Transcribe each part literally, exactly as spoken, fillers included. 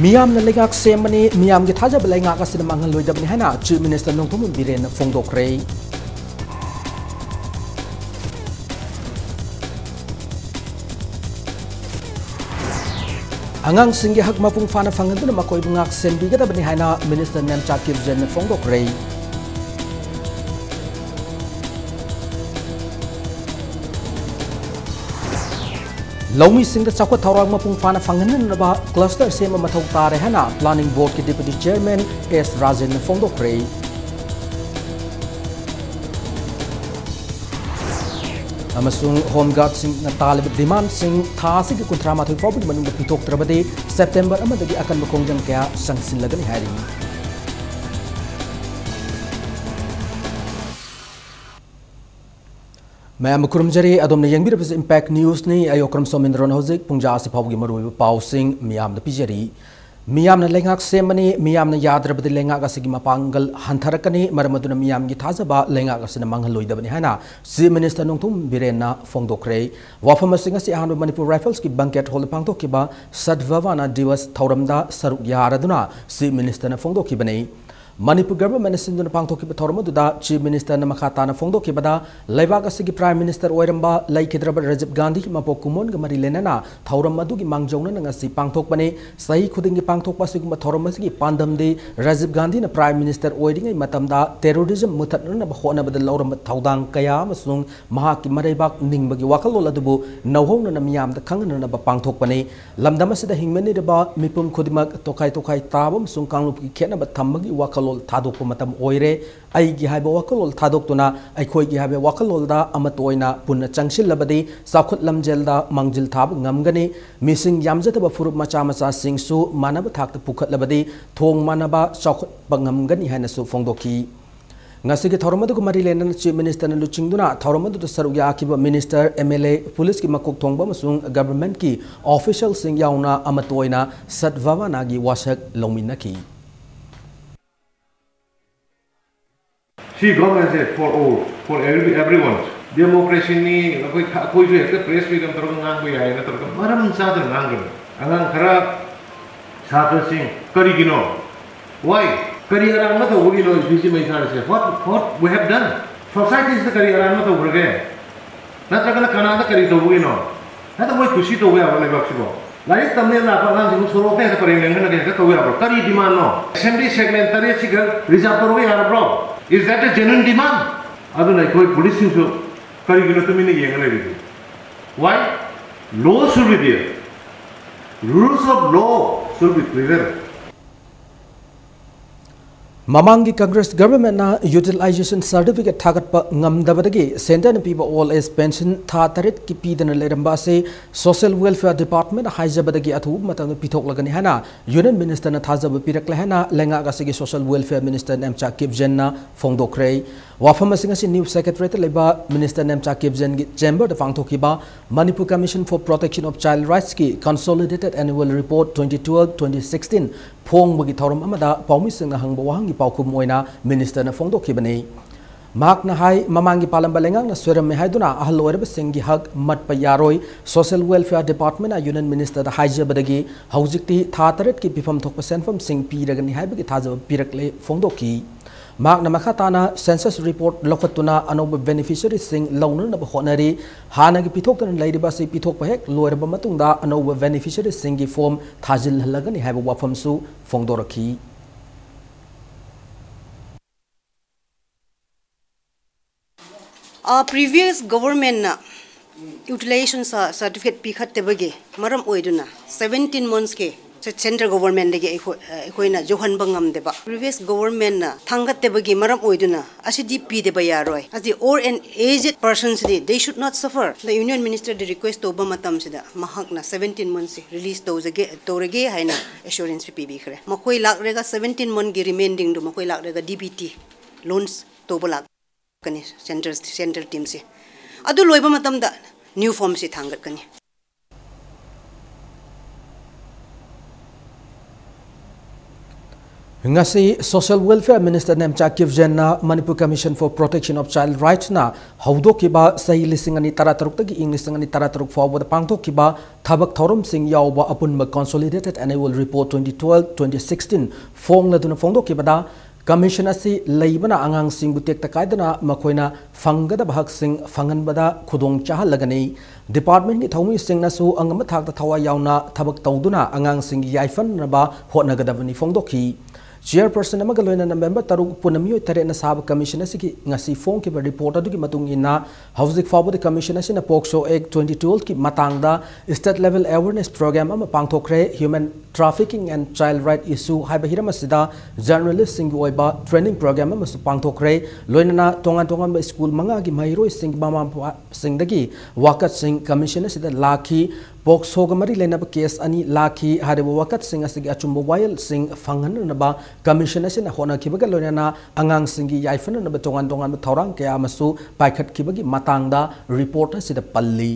ꯃꯤꯌꯥꯝꯅ ꯂꯩꯉꯥꯛ ꯁꯦꯝꯕꯅꯤ, ꯃꯤꯌꯥꯝꯒꯤ ꯊꯥꯖꯕ ꯂꯩꯉꯥꯛ ꯑꯁꯤꯅ ꯃꯥꯡꯍꯜꯂꯣꯏꯗꯕꯅꯤ ꯍꯥꯏꯅ Chief Minister ꯅꯣꯡꯊꯣꯝꯕꯝ ꯕꯤꯔꯦꯟꯅ ꯐꯣꯡꯗꯣꯛꯈ꯭ꯔꯦ꯫ ꯑꯉꯥꯡꯁꯤꯡꯒꯤ ꯍꯛ ꯃꯄꯨꯡ ꯐꯥꯅ ꯐꯪꯍꯟꯗꯨꯅ ꯃꯈꯣꯏꯕꯨ ꯉꯥꯛ ꯁꯦꯟꯕꯤꯒꯗꯕꯅꯤ ꯍꯥꯏꯅ Minister ꯅꯦꯝꯆꯥ ꯀꯤꯞꯖꯦꯟꯅ ꯐꯣꯡꯗꯣꯛꯈ꯭ꯔꯦ꯫ ꯂꯧꯃꯤꯁꯤꯡꯗ ꯆꯥꯎꯈꯠ ꯊꯧꯔꯥꯡ ꯃꯄꯨꯡ ꯐꯥꯅ ꯐꯪꯍꯟꯅꯅꯕ cluster ꯁꯦꯝꯕ ꯃꯊꯧ ꯇꯥꯔꯦ ꯍꯥꯏꯅ Planning Boardꯀꯤ Deputy Chairman ꯑꯦꯁ ꯔꯥꯖꯦꯟꯅ ꯐꯣꯡꯗꯣꯛꯈ꯭ꯔꯦ꯫ ꯑꯃꯁꯨꯡ Home Guardꯁꯤꯡꯅ ꯇꯥꯜꯂꯤꯕ demandꯁꯤꯡ ꯊꯥ ꯑꯁꯤꯒꯤ ꯀꯨꯟꯊ꯭ꯔꯥ ꯃꯥꯊꯣꯏ ꯐꯥꯎꯕꯒꯤ ꯃꯅꯨꯡꯗ ꯄꯤꯊꯣꯛꯇ꯭ꯔꯕꯗꯤ September ꯑꯃꯗꯒꯤ ꯑꯀꯟꯕ ꯈꯣꯡꯖꯪ ꯀꯌꯥ ꯆꯪꯁꯤꯜꯂꯒꯅꯤ ꯍꯥꯏꯔꯤ꯫ ꯃꯌꯥꯝꯕꯨ ꯈꯨꯔꯨꯝꯖꯔꯤ꯫ ꯑꯗꯣꯝꯅ ꯌꯦꯡꯕꯤꯔꯤꯕꯁꯤ Impact Newsꯅꯤ꯫ ꯑꯩ ꯑꯣꯀ꯭ꯔꯝ ꯁꯣꯃꯦꯟꯗ꯭ꯔꯣꯅ ꯍꯧꯖꯤꯛ ꯄꯨꯡꯖꯥ ꯑꯁꯤ ꯐꯥꯎꯕꯒꯤ ꯃꯔꯨꯑꯣꯏꯕ ꯄꯥꯎꯁꯤꯡ ꯃꯤꯌꯥꯝꯗ ꯄꯤꯖꯔꯤ꯫ ꯃꯤꯌꯥꯝꯅ ꯂꯩꯉꯥꯛ ꯁꯦꯝꯕꯅꯤ, ꯃꯤꯌꯥꯝꯅ ꯌꯥꯗ꯭ꯔꯕꯗꯤ ꯂꯩꯉꯥꯛ ꯑꯁꯤꯒꯤ ꯃꯄꯥꯡꯒꯜ ꯍꯟꯊꯔꯛꯀꯅꯤ, ꯃꯔꯝ ꯑꯗꯨꯅ ꯃꯤꯌꯥꯝꯒꯤ ꯊꯥꯖꯕ ꯂꯩꯉꯥꯛ ꯑꯁꯤꯅ ꯃꯥꯡꯍꯜꯂꯣꯏꯗꯕꯅꯤ ꯍꯥꯏꯅ Chief Minister ꯅꯣꯡꯊꯣꯝꯕꯝ ꯕꯤꯔꯦꯟꯅ ꯐꯣꯡꯗꯣꯛꯈ꯭ꯔꯦ꯫ ꯋꯥꯐꯝ ꯑꯁꯤ ꯉꯁꯤ ꯑꯍꯥꯟꯕ Manipur Riflesꯀꯤ Banquet Hallꯗ ꯄꯥꯡꯊꯣꯛꯈꯤꯕ Sadbhavana Diwas ꯊꯧꯔꯝꯗ ꯁꯔꯨꯛ ꯌꯥꯔꯗꯨꯅ Chief Ministerꯅ ꯐꯣꯡꯗꯣꯛꯈꯤꯕꯅꯤ꯫ ꯃꯅꯤꯄꯨꯔ Governmentꯅ ꯁꯤꯟꯗꯨꯅ ꯄꯥꯡꯊꯣꯛꯈꯤꯕ ꯊꯧꯔꯝ ꯑꯗꯨꯗ Chief Ministerꯅ ꯃꯈꯥ ꯇꯥꯅ ꯐꯣꯡꯗꯣꯛꯈꯤꯕꯗ, ꯂꯩꯕꯥꯛ ꯑꯁꯤꯒꯤ Prime Minister ꯑꯣꯏꯔꯝꯕ ꯂꯩꯈꯤꯗ꯭ꯔꯕ ꯔꯥꯖꯤꯕ ꯒꯥꯟꯙꯤꯒꯤ ꯃꯄꯣꯛ ꯀꯨꯝꯑꯣꯟꯒ ꯃꯔꯤ ꯂꯩꯅꯅ ꯊꯧꯔꯝ ꯑꯗꯨꯒꯤ ꯃꯥꯡꯖꯧꯅꯅ ꯉꯁꯤ ꯄꯥꯡꯊꯣꯛꯄꯅꯤ꯫ ꯆꯍꯤ ꯈꯨꯗꯤꯡꯒꯤ ꯄꯥꯡꯊꯣꯛꯄ ꯑꯁꯤꯒꯨꯝꯕ ꯊꯧꯔꯝ ꯑꯁꯤꯒꯤ ꯄꯥꯟꯗꯝꯗꯤ ꯔꯥꯖꯤꯕ ꯒꯥꯟꯙꯤꯅ Prime Minister ꯑꯣꯏꯔꯤꯉꯩ ꯃꯇꯝꯗ terrorism ꯃꯨꯊꯠꯅꯅꯕ ꯍꯣꯠꯅꯕꯗ ꯂꯧꯔꯝꯕ ꯊꯧꯗꯥꯡ ꯀꯌꯥ ꯑꯃꯁꯨꯡ ꯃꯍꯥꯛꯀꯤ ꯃꯔꯩꯕꯥꯛ ꯅꯤꯡꯕꯒꯤ ꯋꯥꯈꯜꯂꯣꯟ ꯑꯗꯨꯕꯨ ꯅꯧꯍꯧꯅꯅ ꯃꯤꯌꯥꯝꯗ ꯈꯪꯍꯟꯅꯅꯕ ꯄꯥꯡꯊꯣꯛꯄꯅꯤ꯫ ꯂꯝꯗꯝ ꯑꯁꯤꯗ ꯍꯤꯡꯃꯤꯟꯅꯔꯤꯕ ꯃꯤꯄꯨꯝ ꯈꯨꯗꯤꯡꯃꯛ ꯇꯣꯈꯥꯏ ꯇꯣꯈꯥꯏ ꯇꯥꯕ ꯑꯃꯁꯨꯡ ꯀꯥꯡꯂꯨꯞꯀꯤ ꯈꯦꯠꯅꯕ ꯊꯝꯕꯒꯤ ꯋꯥꯈꯜꯂꯣꯟ ꯊꯥꯗꯣꯛꯄ ꯃꯇꯝ ꯑꯣꯏꯔꯦ꯫ ꯑꯩꯒꯤ ꯍꯥꯏꯕ ꯋꯥꯈꯜꯂꯣꯟ ꯊꯥꯗꯣꯛꯇꯨꯅ ꯑꯩꯈꯣꯏꯒꯤ ꯍꯥꯏꯕ ꯋꯥꯈꯜꯂꯣꯟꯗ ꯑꯃꯠꯇ ꯑꯣꯏꯅ ꯄꯨꯟꯅ ꯆꯪꯁꯤꯜꯂꯕꯗꯤ ꯆꯥꯎꯈꯠ ꯂꯝꯖꯦꯜꯗ ꯃꯥꯡꯖꯤꯜ ꯊꯥꯕ ꯉꯝꯒꯅꯤ꯫ ꯃꯤꯁꯤꯡ ꯌꯥꯝꯖꯗꯕ ꯐꯨꯔꯨꯞ ꯃꯆꯥ ꯃꯆꯥꯁꯤꯡꯁꯨ ꯃꯥꯟꯅꯕ ꯊꯥꯛꯇ ꯄꯨꯈꯠꯂꯕꯗꯤ ꯊꯣꯡ ꯃꯥꯟꯅꯕ ꯆꯥꯎꯈꯠꯄ ꯉꯝꯒꯅꯤ ꯍꯥꯏꯅꯁꯨ ꯐꯣꯡꯗꯣꯛꯈꯤ꯫ ꯉꯁꯤꯒꯤ ꯊꯧꯔꯝ ꯑꯗꯨꯒ ꯃꯔꯤ ꯂꯩꯅꯅ Chief Ministerꯅ ꯂꯨꯆꯤꯡꯗꯨꯅ ꯊꯧꯔꯝ ꯑꯗꯨꯗ ꯁꯔꯨꯛ ꯌꯥꯈꯤꯕ Minister, MLA, policeꯀꯤ ꯃꯀꯣꯛ ꯊꯣꯡꯕ ꯑꯃꯁꯨꯡ governmentꯀꯤ officialꯁꯤꯡ ꯌꯥꯎꯅ ꯑꯃꯠꯇ ꯑꯣꯏꯅ Sadbhavanaꯒꯤ ꯋꯥꯁꯛ ꯂꯧꯃꯤꯟꯅꯈꯤ꯫ See, government is for all, for every, everyone. Democracyꯅꯤ, ꯑꯩꯈꯣꯏ, ꯑꯩꯈꯣꯏꯁꯨ ꯍꯦꯛꯇ press freedom ꯇꯧꯔꯒ ꯉꯥꯡꯕ ꯌꯥꯏ ꯅꯠꯇ꯭ꯔꯒ ꯃꯔꯝ ꯆꯥꯗꯅ ꯉꯥꯡꯒꯅꯤ꯫ ꯑꯉꯥꯡ ꯈꯔ ꯁꯥꯇ꯭ꯔꯁꯤꯡ ꯀꯔꯤꯒꯤꯅꯣ? Why? ꯀꯔꯤ ꯑꯔꯥꯟꯕ ꯇꯧꯕꯒꯤꯅꯣ ꯏꯁꯨꯁꯤ ꯃꯩ ꯊꯥꯔꯤꯁꯦ? What, what we have done? ꯁꯣꯁꯥꯏꯇꯤꯁꯤꯗ ꯀꯔꯤ ꯑꯔꯥꯟꯕ ꯇꯧꯈ꯭ꯔꯒꯦ? ꯅꯠꯇ꯭ꯔꯒꯅ ꯀꯅꯥꯗ ꯀꯔꯤ ꯇꯧꯕꯒꯤꯅꯣ? ꯍꯦꯛꯇ ꯃꯣꯏ ꯀꯨꯁꯤ ꯇꯧꯕ ꯌꯥꯕ ꯂꯩꯕꯥꯛꯁꯤꯕꯣ? ꯂꯥꯏꯔꯤꯛ ꯇꯝꯅꯦ ꯂꯥꯛꯄ ꯑꯉꯥꯡꯁꯤꯡꯕꯨ ꯁꯣꯔꯣꯛꯇ ꯍꯦꯛꯇ ꯄꯔꯦꯡ ꯂꯦꯡꯗꯅ ꯍꯦꯛꯇ ꯇꯧ ꯌꯥꯕ꯭ꯔꯣ? ꯀꯔꯤ ꯗꯤꯃꯥꯟꯅꯣ? ꯑꯦꯁꯦꯝꯕ꯭ꯂꯤ ꯁꯦꯒꯃꯦꯟ ꯇꯔꯦꯠꯁꯤꯒ ꯔꯤꯖꯥꯔꯚ ꯇꯧꯔꯒ ꯌꯥꯔꯕ꯭ꯔꯣ? Is that a genuine demand? ꯑꯗꯨꯅ ꯑꯩꯈꯣꯏ ꯄꯨꯂꯤꯁꯁꯤꯡꯁꯨ ꯀꯔꯤꯒꯤꯅꯣ ꯇꯨꯃꯤꯟꯅ ꯌꯦꯡꯉ ꯂꯩꯔꯤꯗꯤ? Why? Law should be there. Rules of law should be prevail. ꯃꯃꯥꯡꯒꯤ ꯀꯪꯒ꯭ꯔꯦꯁ ꯒꯚꯔꯟꯃꯦꯟꯠꯅ ꯌꯨꯇꯤꯂꯥꯏꯖꯦꯁꯟ ꯁꯔꯇꯤꯐꯤꯀꯦꯠ ꯊꯥꯒꯠꯄ ꯉꯝꯗꯕꯗꯒꯤ ꯁꯦꯟꯇꯔꯅ ꯄꯤꯕ ꯑꯣꯜ ꯑꯦꯖ ꯄꯦꯟꯁꯟ ꯊꯥ ꯇꯔꯦꯠꯀꯤ ꯄꯤꯗꯅ ꯂꯩꯔꯝꯕ ꯑꯁꯤ ꯁꯣꯁꯤꯌꯦꯜ ꯋꯦꯜꯐꯤꯌꯔ ꯗꯤꯄꯥꯔꯠꯃꯦꯟꯠꯅ ꯍꯥꯏꯖꯕꯗꯒꯤ ꯑꯊꯨꯕ ꯃꯇꯝꯗ ꯄꯤꯊꯣꯛꯂꯒꯅꯤ ꯍꯥꯏꯅ ꯌꯨꯅꯤꯌꯟ ꯃꯤꯅꯤꯁꯇꯔꯅ ꯊꯥꯖꯕ ꯄꯤꯔꯛꯂꯦ ꯍꯥꯏꯅ ꯂꯩꯉꯥꯛ ꯑꯁꯤꯒꯤ ꯁꯣꯁꯤꯌꯦꯜ ꯋꯦꯜꯐꯤꯌꯔ ꯃꯤꯅꯤꯁꯇꯔ ꯅꯦꯝꯆꯥ ꯀꯤꯞꯖꯦꯟꯅ ꯐꯣꯡꯗꯣꯛꯈ꯭ꯔꯦ꯫ ꯋꯥꯐꯝ ꯑꯁꯤꯡ ꯑꯁꯤ ꯅ꯭ꯌꯨ ꯁꯦꯀ꯭ꯔꯦꯇꯔꯤꯌꯦꯠꯇ ꯂꯩꯕ ꯃꯤꯅꯤꯁꯇꯔ ꯅꯦꯝꯆꯥ ꯀꯤꯞꯖꯦꯟꯒꯤ ꯆꯦꯝꯕꯔꯗ ꯄꯥꯡꯊꯣꯛꯈꯤꯕ Manipur Commission for Protection of Child Rightsꯀꯤ Consolidated Annual Report twenty twelve twenty sixteen ꯐꯣꯡꯕꯒꯤ ꯊꯧꯔꯝ ꯑꯃꯗ ꯄꯥꯎꯃꯤꯁꯤꯡꯅ ꯍꯪꯕ ꯋꯥꯍꯪꯒꯤ ꯄꯥꯎꯈꯨꯝ ꯑꯣꯏꯅ ꯃꯤꯅꯤꯁꯇꯔꯅ ꯐꯣꯡꯗꯣꯛꯈꯤꯕꯅꯤ꯫ ꯃꯍꯥꯛꯅ ꯍꯥꯏ, ꯃꯃꯥꯡꯒꯤ ꯄꯥꯜꯂꯝꯕ ꯂꯩꯉꯥꯛꯅ ꯁꯣꯏꯔꯝꯃꯦ ꯍꯥꯏꯗꯨꯅ ꯑꯍꯜ ꯑꯣꯏꯔꯕꯁꯤꯡꯒꯤ ꯍꯛ ꯃꯠꯄ ꯌꯥꯔꯣꯏ꯫ ꯁꯣꯁꯤꯌꯦꯜ ꯋꯦꯜꯐꯤꯌꯔ ꯗꯤꯄꯥꯔꯠꯃꯦꯟꯠꯅ ꯌꯨꯅꯤꯌꯟ ꯃꯤꯅꯤꯁꯇꯔꯗ ꯍꯥꯏꯖꯕꯗꯒꯤ ꯍꯧꯖꯤꯛꯇꯤ ꯊꯥ ꯇꯔꯦꯠꯀꯤ ꯄꯤꯐꯝ ꯊꯣꯛꯄ ꯁꯦꯟꯐꯝꯁꯤꯡ ꯄꯤꯔꯒꯅꯤ ꯍꯥꯏꯕꯒꯤ ꯊꯥꯖꯕ ꯄꯤꯔꯛꯂꯦ ꯐꯣꯡꯗꯣꯛꯈꯤ꯫ ꯃꯍꯥꯛꯅ ꯃꯈꯥ ꯇꯥꯅ ꯁꯦꯟꯁꯁ ꯔꯤꯄꯣꯔꯠ ꯂꯧꯈꯠꯇꯨꯅ ꯑꯅꯧꯕ ꯕꯦꯅꯤꯐꯤꯁꯔꯤꯁꯤꯡ ꯂꯧꯅꯅꯕ ꯍꯣꯠꯅꯔꯤ꯫ ꯍꯥꯟꯅꯒꯤ ꯄꯤꯊꯣꯛꯇꯨꯅ ꯂꯩꯔꯤꯕ ꯑꯁꯤ ꯄꯤꯊꯣꯛꯄ ꯍꯦꯛ ꯂꯣꯏꯔꯕ ꯃꯇꯨꯡꯗ ꯑꯅꯧꯕ ꯕꯦꯅꯤꯐꯤꯁꯔꯤꯁꯤꯡꯒꯤ ꯐꯣꯔꯝ ꯊꯥꯖꯤꯜꯍꯜꯂꯒꯅꯤ ꯍꯥꯏꯕ ꯋꯥꯐꯝꯁꯨ ꯐꯣꯡꯗꯣꯔꯛꯈꯤ꯫ Previous governmentꯅ utilization certificate ꯄꯤꯈꯠꯇꯕꯒꯤ ꯃꯔꯝ ꯑꯣꯏꯗꯨꯅ seventeen monthsꯀꯤ central governmentꯗꯒꯤ ꯑꯩꯈꯣꯏ ꯑꯩꯈꯣꯏꯅ ꯌꯧꯍꯟꯕ ꯉꯝꯗꯕ꯫ Previous governmentꯅ ꯊꯥꯡꯒꯠꯇꯕꯒꯤ ꯃꯔꯝ ꯑꯣꯏꯗꯨꯅ ꯑꯁꯤꯗꯤ ꯄꯤꯗꯕ ꯌꯥꯔꯣꯏ꯫ ꯑꯁꯤ all and aged personsꯗꯤ they should not suffer꯫ The union ministerꯗ request ꯇꯧꯕ ꯃꯇꯝꯁꯤꯗ ꯃꯍꯥꯛꯅ seventeen monthsꯁꯤ release ꯇꯧꯖꯒꯦ ꯇꯧꯔꯒꯦ ꯍꯥꯏꯅ assurance ꯄꯤꯕꯤꯈ꯭ꯔꯦ꯫ ꯃꯈꯣꯏ ꯂꯥꯛꯂꯒ seventeen monthꯀꯤ remainingꯗꯨ ꯃꯈꯣꯏ ꯂꯥꯛꯂꯒ DBT launch ꯇꯧꯕ ꯂꯥꯛ ꯀꯅꯤ central central teamꯁꯦ꯫ ꯑꯗꯨ ꯂꯣꯏꯕ ꯃꯇꯝꯗ new formꯁꯦ ꯊꯥꯡꯒꯠꯀꯅꯤ꯫ ꯉꯁꯤ Social Welfare Minister Nemcha ꯀꯤꯞꯖꯦꯟꯅ Manipur Commission for Protection of Child Rightsꯅ ꯍꯧꯗꯣꯛꯈꯤꯕ ꯆꯍꯤ ꯂꯤꯁꯤꯡ ꯑꯅꯤ ꯇꯔꯥꯇꯔꯨꯛꯇꯒꯤ ꯏꯪ ꯂꯤꯁꯤꯡ ꯑꯅꯤ ꯇꯔꯥꯇꯔꯨꯛ ꯐꯥꯎꯕꯗ ꯄꯥꯡꯊꯣꯛꯈꯤꯕ ꯊꯕꯛ ꯊꯧꯔꯝꯁꯤꯡ ꯌꯥꯎꯕ ꯑꯄꯨꯟꯕ Consolidated Annual Report twenty twelve twenty sixteen ꯐꯣꯡꯂꯗꯨꯅ ꯐꯣꯡꯗꯣꯛꯈꯤꯕꯗ, commission ꯑꯁꯤ ꯂꯩꯕꯅ ꯑꯉꯥꯡꯁꯤꯡꯕꯨ ꯇꯦꯛꯇ ꯀꯥꯏꯗꯅ ꯃꯈꯣꯏꯅ ꯐꯪꯒꯗꯕ ꯍꯛꯁꯤꯡ ꯐꯪꯍꯟꯕꯗ ꯈꯨꯗꯣꯡ ꯆꯥꯍꯜꯂꯒꯅꯤ꯫ Departmentꯀꯤ ꯊꯧꯃꯤꯁꯤꯡꯅꯁꯨ ꯑꯉꯝꯕ ꯊꯥꯛꯇ ꯊꯋꯥꯏ ꯌꯥꯎꯅ ꯊꯕꯛ ꯇꯧꯗꯨꯅ ꯑꯉꯥꯡꯁꯤꯡꯒꯤ ꯌꯥꯏꯐꯅꯅꯕ ꯍꯣꯠꯅꯒꯗꯕꯅꯤ ꯐꯣꯡꯗꯣꯛꯈꯤ꯫ Chairperson ꯑꯃꯒ ꯂꯣꯏꯅꯅ member ꯇꯔꯨꯛ ꯄꯨꯟꯅ ꯃꯤꯑꯣꯏ ꯇꯔꯦꯠꯅ ꯁꯥꯕ commission ꯑꯁꯤꯒꯤ ꯉꯁꯤ ꯐꯣꯡꯈꯤꯕ report ꯑꯗꯨꯒꯤ ꯃꯇꯨꯡ ꯏꯟꯅ, ꯍꯧꯖꯤꯛ ꯐꯥꯎꯕꯗ commission ꯑꯁꯤꯅ POCSO Act twenty twelveꯀꯤ ꯃꯇꯥꯡꯗ state level awareness program ꯑꯃ ꯄꯥꯡꯊꯣꯛꯈ꯭ꯔꯦ꯫ Human Trafficking and Child Right Issue ꯍꯥꯏꯕ ꯍꯤꯔꯝ ꯑꯁꯤꯗ journalistꯁꯤꯡꯒꯤ ꯑꯣꯏꯕ training program ꯑꯃꯁꯨ ꯄꯥꯡꯊꯣꯛꯈ꯭ꯔꯦ꯫ ꯂꯣꯏꯅꯅ ꯇꯣꯉꯥꯟ ꯇꯣꯉꯥꯟꯕ school ꯃꯉꯥꯒꯤ ꯃꯍꯩꯔꯣꯏꯁꯤꯡ, ꯃꯃꯥ ꯃꯄꯥꯁꯤꯡꯗꯒꯤ ꯋꯥꯀꯠꯁꯤꯡ commission ꯑꯁꯤꯗ ꯂꯥꯛꯈꯤ꯫ POCSOꯒ ꯃꯔꯤ ꯂꯩꯅꯕ case ꯑꯅꯤ ꯂꯥꯛꯈꯤ꯫ ꯍꯥꯏꯔꯤꯕ ꯋꯥꯀꯠꯁꯤꯡ ꯑꯁꯤꯒꯤ ꯑꯆꯨꯝꯕ ꯋꯥꯌꯦꯜꯁꯤꯡ ꯐꯪꯍꯟꯅꯅꯕ commission ꯑꯁꯤꯅ ꯍꯣꯠꯅꯈꯤꯕꯒ ꯂꯣꯏꯅꯅ ꯑꯉꯥꯡꯁꯤꯡꯒꯤ ꯌꯥꯏꯐꯅꯅꯕ ꯇꯣꯉꯥꯟ ꯇꯣꯉꯥꯟꯕ ꯊꯧꯔꯥꯡ ꯀꯌꯥ ꯑꯃꯁꯨ ꯄꯥꯏꯈꯠꯈꯤꯕꯒꯤ ꯃꯇꯥꯡꯗ report ꯑꯁꯤꯗ ꯄꯜꯂꯤ꯫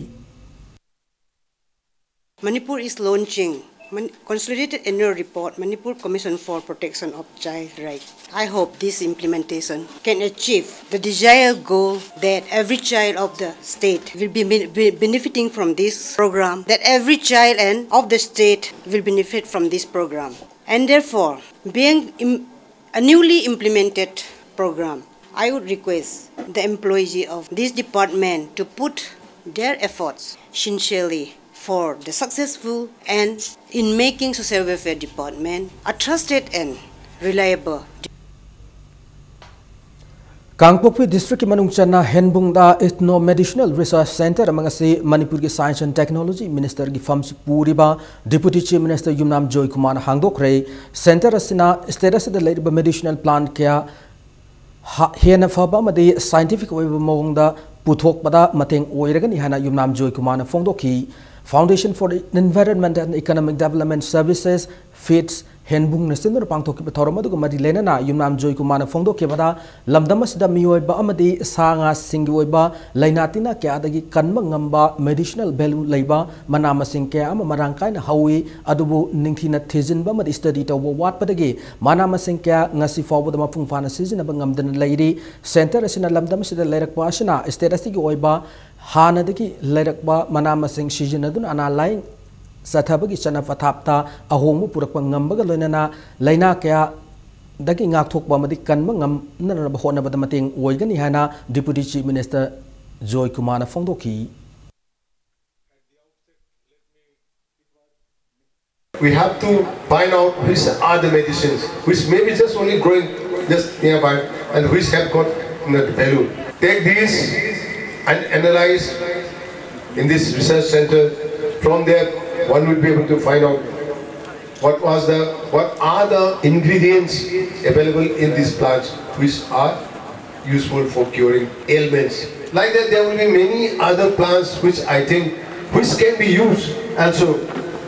Manipur is launching Mon-, Consolidated Annual Report, Manipur Commission for Protection of Child Rights. I hope this implementation can achieve the desired goal that every child of the state will be, be benefiting from this program, that every child and of the state will benefit from this program. And therefore, being im-, a newly implemented program, I would request the employee of this department to put their efforts sincerely for the successful and in making Social Welfare Department a trusted and reliable. ꯀꯥꯡꯄꯣꯛꯄꯤ districtꯀꯤ ꯃꯅꯨꯡ ꯆꯟꯅ ꯍꯦꯟꯕꯨꯡꯗ Ethno Medicinal Research Centre ꯑꯃ ꯉꯁꯤ ꯃꯅꯤꯄꯨꯔꯒꯤ Science and Technology Ministerꯒꯤ ꯐꯝꯁꯨ ꯄꯨꯔꯤꯕ Deputy Chief Minister ꯌꯨꯝꯅꯥꯝ ꯖꯣꯏꯀꯨꯃꯥꯔꯅ ꯍꯥꯡꯗꯣꯛꯈ꯭ꯔꯦ꯫ Centre ꯑꯁꯤꯅ state ꯑꯁꯤꯗ ꯂꯩꯔꯤꯕ medicinal plant ꯀꯌꯥ ꯍ-, ꯍꯦꯟꯅ ꯐꯕ ꯑꯃꯗꯤ scientific ꯑꯣꯏꯕ ꯃꯑꯣꯡꯗ ꯄꯨꯊꯣꯛꯄꯗ ꯃꯇꯦꯡ ꯑꯣꯏꯔꯒꯅꯤ ꯍꯥꯏꯅ ꯌꯨꯝꯅꯥꯝ ꯖꯣꯏꯀꯨꯃꯥꯔꯅ ꯐꯣꯡꯗꯣꯛꯈꯤ꯫ Foundation for Environment and Economic Development Services, FEEDS, ꯍꯦꯟꯕꯨꯡꯅ ꯁꯤꯟꯗꯨꯅ ꯄꯥꯡꯊꯣꯛꯈꯤꯕ ꯊꯧꯔꯝ ꯑꯗꯨꯒ ꯃꯔꯤ ꯂꯩꯅꯅ ꯌꯨꯝꯅꯥꯝ ꯖꯣꯏꯀꯨꯃꯥꯔꯅ ꯐꯣꯡꯗꯣꯛꯈꯤꯕꯗ, ꯂꯝꯗꯝ ꯑꯁꯤꯗ ꯃꯤꯑꯣꯏꯕ ꯑꯃꯗꯤ ꯁꯥ ꯉꯥꯁꯤꯡꯒꯤ ꯑꯣꯏꯕ ꯂꯥꯏꯅꯥ ꯇꯤꯟꯅꯥ ꯀꯌꯥꯗꯒꯤ ꯀꯟꯕ ꯉꯝꯕ medicinal value ꯂꯩꯕ ꯃꯅꯥ ꯃꯁꯤꯡ ꯀꯌꯥ ꯑꯃ ꯃꯔꯥꯡ ꯀꯥꯏꯅ ꯍꯧꯏ꯫ ꯑꯗꯨꯕꯨ ꯅꯤꯡꯊꯤꯅ ꯊꯤꯖꯤꯟꯕ ꯑꯃꯗꯤ study ꯇꯧꯕ ꯋꯥꯠꯄꯗꯒꯤ ꯃꯅꯥ ꯃꯁꯤꯡ ꯀꯌꯥ ꯉꯁꯤ ꯐꯥꯎꯕꯗ ꯃꯄꯨꯡ ꯐꯥꯅ ꯁꯤꯖꯤꯟꯅꯕ ꯉꯝꯗꯅ ꯂꯩꯔꯤ꯫ Center ꯑꯁꯤꯅ ꯂꯝꯗꯝ ꯑꯁꯤꯗ ꯂꯩꯔꯛꯄ ꯑꯁꯤꯅ state ꯑꯁꯤꯒꯤ ꯑꯣꯏꯕ ꯍꯥꯟꯅꯗꯒꯤ ꯂꯩꯔꯛꯄ ꯃꯅꯥ ꯃꯁꯤꯡ ꯁꯤꯖꯤꯟꯅꯗꯨꯅ ꯑꯅꯥ ꯂꯥꯏꯌꯦꯡ ꯆꯠꯊꯕꯒꯤ ꯆꯠꯅ ꯄꯊꯥꯞꯇ ꯑꯍꯣꯡꯕ ꯄꯨꯔꯛꯄ ꯉꯝꯕꯒ ꯂꯣꯏꯅꯅ ꯂꯥꯏꯅꯥ ꯀꯌꯥꯗꯒꯤ ꯉꯥꯛꯊꯣꯛꯄ ꯑꯃꯗꯤ ꯀꯟꯕ ꯉꯝꯅꯅꯕ ꯍꯣꯠꯅꯕꯗ ꯃꯇꯦꯡ ꯑꯣꯏꯒꯅꯤ ꯍꯥꯏꯅ Deputy Chief Minister ꯖꯣꯏꯀꯨꯃꯥꯔꯅ ꯐꯣꯡꯗꯣꯛꯈꯤ꯫ We have to find out which are the medicines which may be just only growing just nearby and which have got the value. Take these and analyze in this research center. From there, one will be able to find out what was the, what are the ingredients available in these plants which are useful for curing ailments. Like that, there will be many other plants which I think which can be used also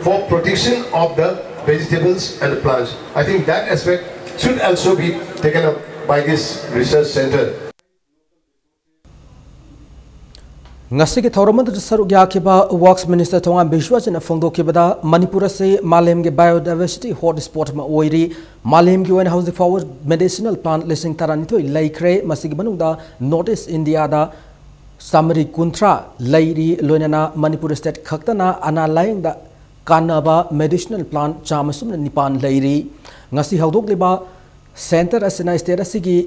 for protection of the vegetables and the plants. I think that aspect should also be taken up by this research center. ꯉꯁꯤꯒꯤ ꯊꯧꯔꯝ ꯑꯗꯨꯗ ꯁꯔꯨꯛ ꯌꯥꯈꯤꯕ Works Minister ꯊꯣꯉꯥꯝ ꯕꯤꯁ꯭ꯋꯖꯤꯠꯅ ꯐꯣꯡꯗꯣꯛꯈꯤꯕꯗ, ꯃꯅꯤꯄꯨꯔ ꯑꯁꯤ ꯃꯥꯂꯦꯝꯒꯤ biodiversity hotspot ꯑꯃ ꯑꯣꯏꯔꯤ꯫ ꯃꯥꯂꯦꯝꯒꯤ ꯑꯣꯏꯅ ꯍꯧꯖꯤꯛ ꯐꯥꯎꯕ medicinal plant ꯂꯤꯁꯤꯡ ꯇꯔꯥꯅꯤꯊꯣꯏ ꯂꯩꯈ꯭ꯔꯦ꯫ ꯃꯁꯤꯒꯤ ꯃꯅꯨꯡꯗ North East India ꯗ ꯆꯥꯃꯔꯤ ꯀꯨꯟꯊ꯭ꯔꯥ ꯂꯩꯔꯤ꯫ ꯂꯣꯏꯅꯅ ꯃꯅꯤꯄꯨꯔ state ꯈꯛꯇꯅ ꯑꯅꯥ ꯂꯥꯌꯦꯡꯗ ꯀꯥꯟꯅꯕ medicinal plant ꯆꯥꯝꯃ ꯁꯨꯞꯅ ꯅꯤꯄꯥꯟ ꯂꯩꯔꯤ꯫ ꯉꯁꯤ ꯍꯧꯗꯣꯛꯂꯤꯕ center ꯑꯁꯤꯅ state ꯑꯁꯤꯒꯤ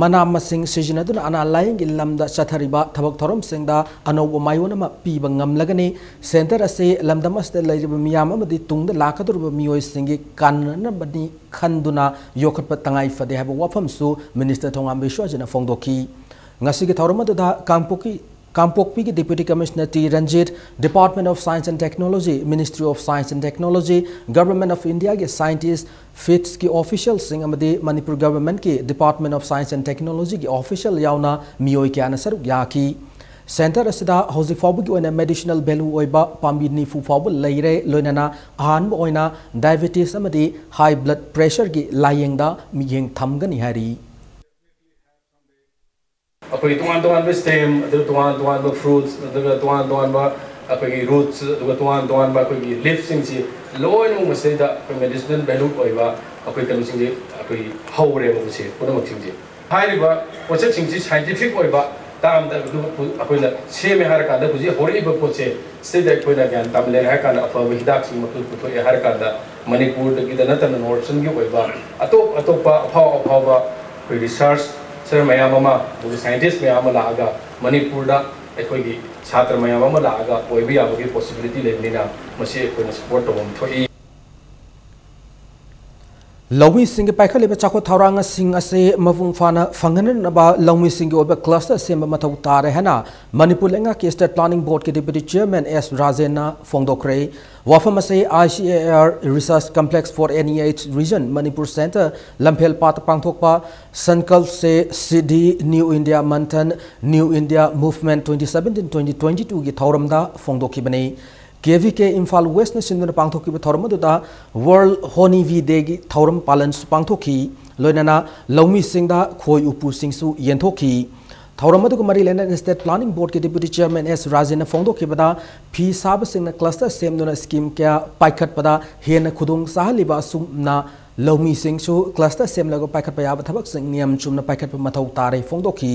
ꯃꯅꯥ ꯃꯁꯤꯡ ꯁꯤꯖꯤꯟꯅꯗꯨꯅ ꯑꯅꯥ ꯂꯥꯌꯦꯡꯒꯤ ꯂꯝꯗ ꯆꯠꯊꯔꯤꯕ ꯊꯕꯛ ꯊꯧꯔꯝꯁꯤꯡꯗ ꯑꯅꯧꯕ ꯃꯥꯏꯑꯣꯟ ꯑꯃ ꯄꯤꯕ ꯉꯝꯂꯒꯅꯤ꯫ Center ꯑꯁꯤ ꯂꯝꯗꯝ ꯑꯁꯤꯗ ꯂꯩꯔꯤꯕ ꯃꯤꯌꯥꯝ ꯑꯃꯗꯤ ꯇꯨꯡꯗ ꯂꯥꯛꯀꯗꯧꯔꯤꯕ ꯃꯤꯑꯣꯏꯁꯤꯡꯒꯤ ꯀꯥꯟꯅꯅꯕꯅꯤ ꯈꯟꯗꯨꯅ ꯌꯣꯛꯈꯠꯄ ꯇꯉꯥꯏ ꯐꯗꯦ ꯍꯥꯏꯕ ꯋꯥꯐꯝꯁꯨ Minister ꯊꯣꯉꯥꯝ ꯕꯤꯁ꯭ꯋꯖꯤꯠꯅ ꯐꯣꯡꯗꯣꯛꯈꯤ꯫ ꯉꯁꯤꯒꯤ ꯊꯧꯔꯝ ꯑꯗꯨꯗ ꯀꯥꯡꯄꯣꯛꯄꯤ, ꯀꯥꯡꯄꯣꯛꯄꯤꯒꯤ Deputy Commissioner T Ranjit, Department of Science and Technology, Ministry of Science and Technology, Government of India ꯒꯤ scientist, FIITS ꯀꯤ official ꯁꯤꯡ ꯑꯃꯗꯤ ꯃꯅꯤꯄꯨꯔ Government ꯀꯤ Department of Science and Technology ꯒꯤ official ꯌꯥꯎꯅ ꯃꯤꯑꯣꯏ ꯀꯌꯥꯅ ꯁꯔꯨꯛ ꯌꯥꯈꯤ꯫ Centre ꯑꯁꯤꯗ ꯍꯧꯖꯤꯛ ꯐꯥꯎꯕꯒꯤ ꯑꯣꯏꯅ medicinal value ꯑꯣꯏꯕ ꯄꯥꯝꯕꯤ ꯅꯤꯐꯨ ꯐꯥꯎꯕ ꯂꯩꯔꯦ, ꯂꯣꯏꯅꯅ ꯑꯍꯥꯟꯕ ꯑꯣꯏꯅ diabetes ꯑꯃꯗꯤ high blood pressureꯒꯤ ꯂꯥꯌꯦꯡꯗ ꯃꯤꯠꯌꯦꯡ ꯊꯝꯒꯅꯤ ꯍꯥꯏꯔꯤ꯫ ꯑꯩꯈꯣꯏ ꯇꯣꯉꯥꯟ ꯇꯣꯉꯥꯟꯕ stem, ꯑꯗꯨꯒ ꯇꯣꯉꯥꯟ ꯇꯣꯉꯥꯟꯕ fruits, ꯑꯗꯨꯒ ꯇꯣꯉꯥꯟ ꯇꯣꯉꯥꯟꯕ ꯑꯩꯈꯣꯏꯒꯤ roots, ꯑꯗꯨꯒ ꯇꯣꯉꯥꯟ ꯇꯣꯉꯥꯟꯕ ꯑꯩꯈꯣꯏꯒꯤ leafꯁꯤꯡꯁꯤ ꯂꯣꯏꯅꯃꯛ ꯃꯁꯤꯗ ꯑꯩꯈꯣꯏ medicinal value ꯑꯣꯏꯕ ꯑꯩꯈꯣꯏ ꯀꯩꯅꯣꯁꯤꯡꯁꯦ ꯑꯩꯈꯣꯏ ꯍꯧꯔꯦꯕ, ꯃꯁꯤ ꯄꯨꯝꯅꯃꯛꯁꯤꯡꯁꯦ꯫ ꯍꯥꯏꯔꯤꯕ ꯄꯣꯠꯁꯛꯁꯤꯡꯁꯤ scientific ꯑꯣꯏꯕ termꯗ ꯑꯗꯨ ꯑꯩꯈꯣꯏꯅ ꯁꯦꯝꯃꯦ ꯍꯥꯏꯔꯀꯥꯟꯗ ꯍꯧꯖꯤꯛ ꯍꯧꯔꯛꯏꯕ ꯄꯣꯠꯁꯦ ꯁꯤꯗ ꯑꯩꯈꯣꯏꯅ ꯒ꯭ꯌꯥꯟ ꯇꯥꯃꯜꯂꯦ ꯍꯥꯏꯔꯀꯥꯟꯗ ꯑꯐꯕ ꯍꯤꯗꯥꯛꯁꯤꯡ ꯃꯈꯜ ꯄꯨꯊꯣꯛꯑꯦ ꯍꯥꯏꯔꯀꯥꯟꯗ ꯃꯅꯤꯄꯨꯔꯗꯒꯤꯗ ꯅꯠꯇꯅ North Easternꯒꯤ ꯑꯣꯏꯕ ꯑꯇꯣꯞ ꯑꯇꯣꯞꯄ ꯑꯐꯥꯎ ꯑꯐꯥꯎꯕ ꯑꯩꯈꯣꯏ researcher ꯃꯌꯥꯝ ꯑꯃ, ꯑꯗꯨꯒ scientist ꯃꯌꯥꯝ ꯑꯃ ꯂꯥꯛꯑꯒ ꯃꯅꯤꯄꯨꯔꯗ ꯑꯩꯈꯣꯏꯒꯤ ꯁꯥꯇ꯭ꯔ ꯃꯌꯥꯝ ꯑꯃ ꯂꯥꯛꯑꯒ ꯑꯣꯏꯕ ꯌꯥꯕꯒꯤ possibility ꯂꯩꯕꯅꯤꯅ ꯃꯁꯤ ꯑꯩꯈꯣꯏꯅ support ꯇꯧꯐꯝ ꯊꯣꯛꯏ꯫ ꯂꯧꯃꯤꯁꯤꯡꯒꯤ ꯄꯥꯏꯈꯠꯂꯤꯕ ꯆꯥꯎꯈꯠ ꯊꯧꯔꯥꯡꯁꯤꯡ ꯑꯁꯤ ꯃꯄꯨꯡ ꯐꯥꯅ ꯐꯪꯍꯟꯅꯕ ꯂꯧꯃꯤꯁꯤꯡꯒꯤ ꯑꯣꯏꯕ cluster ꯁꯦꯝꯕ ꯃꯊꯧ ꯇꯥꯔꯦ ꯍꯥꯏꯅ ꯃꯅꯤꯄꯨꯔ ꯂꯩꯉꯥꯛꯀꯤ State Planning Boardꯀꯤ Deputy Chairman ꯑꯦꯁ ꯔꯥꯖꯦꯟꯅ ꯐꯣꯡꯗꯣꯛꯈ꯭ꯔꯦ꯫ ꯋꯥꯐꯝ ꯑꯁꯤ I C A R Research Complex for N E H Region, Manipur Centre, ꯂꯝꯐꯦꯜ ꯄꯥꯠꯇ ꯄꯥꯡꯊꯣꯛꯄ Sankalp Se Siddhi New India Manthan, New India Movement twenty seventeen twenty twenty twoꯒꯤ ꯊꯧꯔꯝꯗ ꯐꯣꯡꯗꯣꯛꯈꯤꯕꯅꯤ꯫ K V K ꯏꯝꯐꯥꯜ Westꯅ ꯁꯤꯟꯗꯨꯅ ꯄꯥꯡꯊꯣꯛꯈꯤꯕ ꯊꯧꯔꯝ ꯑꯗꯨꯗ World Honeybee Dayꯒꯤ ꯊꯧꯔꯝ ꯄꯥꯂꯟꯁꯨ ꯄꯥꯡꯊꯣꯛꯈꯤ꯫ ꯂꯣꯏꯅꯅ ꯂꯧꯃꯤꯁꯤꯡꯗ ꯈꯣꯏ ꯎꯄꯨꯁꯤꯡꯁꯨ ꯌꯦꯟꯊꯣꯛꯈꯤ꯫ ꯊꯧꯔꯝ ꯑꯗꯨꯒ ꯃꯔꯤ ꯂꯩꯅꯅ State Planning Boardꯀꯤ Deputy Chairman ꯑꯦꯁ ꯔꯥꯖꯦꯟꯅ ꯐꯣꯡꯗꯣꯛꯈꯤꯕꯗ, ꯐꯤ ꯁꯥꯕꯁꯤꯡꯅ cluster ꯁꯦꯝꯗꯨꯅ scheme ꯀꯌꯥ ꯄꯥꯏꯈꯠꯄꯗ ꯍꯦꯟꯅ ꯈꯨꯗꯣꯡ ꯆꯥꯍꯜꯂꯤꯕ ꯑꯁꯨꯝꯅ ꯂꯧꯃꯤꯁꯤꯡꯁꯨ cluster ꯁꯦꯝꯂꯒ ꯄꯥꯏꯈꯠꯄ ꯌꯥꯕ ꯊꯕꯛꯁꯤꯡ ꯅꯤꯌꯝ ꯆꯨꯝꯅ ꯄꯥꯏꯈꯠꯄ ꯃꯊꯧ ꯇꯥꯔꯦ ꯐꯣꯡꯗꯣꯛꯈꯤ꯫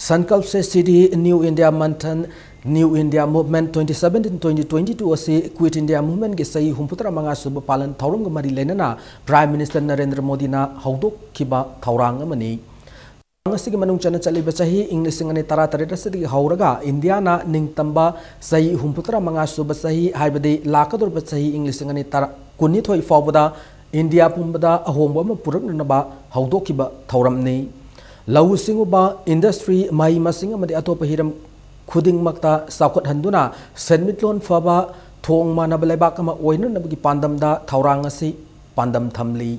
Sankalp Se Siddhi New India Manthan, New India Movement twenty seventeen twenty twenty two ꯑꯁꯤ Quit India Movementꯀꯤ ꯆꯍꯤ ꯍꯨꯝꯐꯨꯇꯔꯥ ꯃꯉꯥ ꯁꯨꯕ ꯄꯥꯂꯟ ꯊꯧꯔꯝꯒ ꯃꯔꯤ ꯂꯩꯅꯅ Prime Minister ꯅꯔꯦꯟꯗ꯭ꯔ ꯃꯣꯗꯤꯅ ꯍꯧꯗꯣꯛꯈꯤꯕ ꯊꯧꯔꯥꯡ ꯑꯃꯅꯤ꯫ ꯊꯧꯔꯥꯡ ꯑꯁꯤꯒꯤ ꯃꯅꯨꯡ ꯆꯟꯅ ꯆꯠꯂꯤꯕ ꯆꯍꯤ ꯏꯪ ꯂꯤꯁꯤꯡ ꯑꯅꯤ ꯇꯔꯥꯇꯔꯦꯠ ꯑꯁꯤꯗꯒꯤ ꯍꯧꯔꯒ ꯏꯟꯗꯤꯌꯥꯅ ꯅꯤꯡꯇꯝꯕ ꯆꯍꯤ ꯍꯨꯝꯐꯨꯇꯔꯥ ꯃꯉꯥ ꯁꯨꯕ ꯆꯍꯤ, ꯍꯥꯏꯕꯗꯤ ꯂꯥꯛꯀꯗꯧꯔꯤꯕ ꯆꯍꯤ ꯏꯪ ꯂꯤꯁꯤꯡ ꯑꯅꯤ ꯇꯔꯥ, ꯀꯨꯟꯅꯤꯊꯣꯏ ꯐꯥꯎꯕꯗ ꯏꯟꯗꯤꯌꯥ ꯄꯨꯝꯕꯗ ꯑꯍꯣꯡꯕ ꯑꯃ ꯄꯨꯔꯛꯅꯅꯕ ꯍꯧꯗꯣꯛꯈꯤꯕ ꯊꯧꯔꯝꯅꯤ꯫ ꯂꯧꯎ ꯁꯤꯡꯎꯕ, industry, ꯃꯍꯩ ꯃꯁꯤꯡ ꯑꯃꯗꯤ ꯑꯇꯣꯞꯄ ꯍꯤꯔꯝ ꯈꯨꯗꯤꯡꯃꯛꯇ ꯆꯥꯎꯈꯠꯍꯟꯗꯨꯅ ꯁꯦꯟꯃꯤꯠꯂꯣꯟ ꯐꯕ, ꯊꯣꯡ ꯃꯥꯟꯅꯕ ꯂꯩꯕꯥꯛ ꯑꯃ ꯑꯣꯏꯅꯅꯕꯒꯤ ꯄꯥꯟꯗꯝꯗ ꯊꯧꯔꯥꯡ ꯑꯁꯤ ꯄꯥꯟꯗꯝ ꯊꯝꯂꯤ꯫